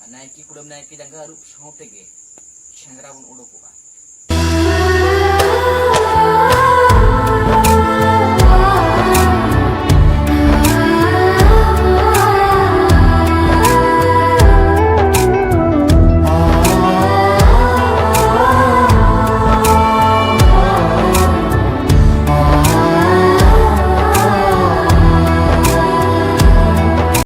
ᱟᱨ ᱱᱟᱭᱠᱮ ᱠᱩᱰᱟᱹᱢ ᱱᱟᱭᱠᱮ ᱡᱟᱸᱜᱟ ᱟᱹᱨᱩᱵ ᱥᱟᱶ ᱛᱮᱜᱮ ᱥᱮᱸᱫᱽᱨᱟ ᱵᱚᱱ ᱩᱰᱩᱠᱚᱜᱼᱟ᱾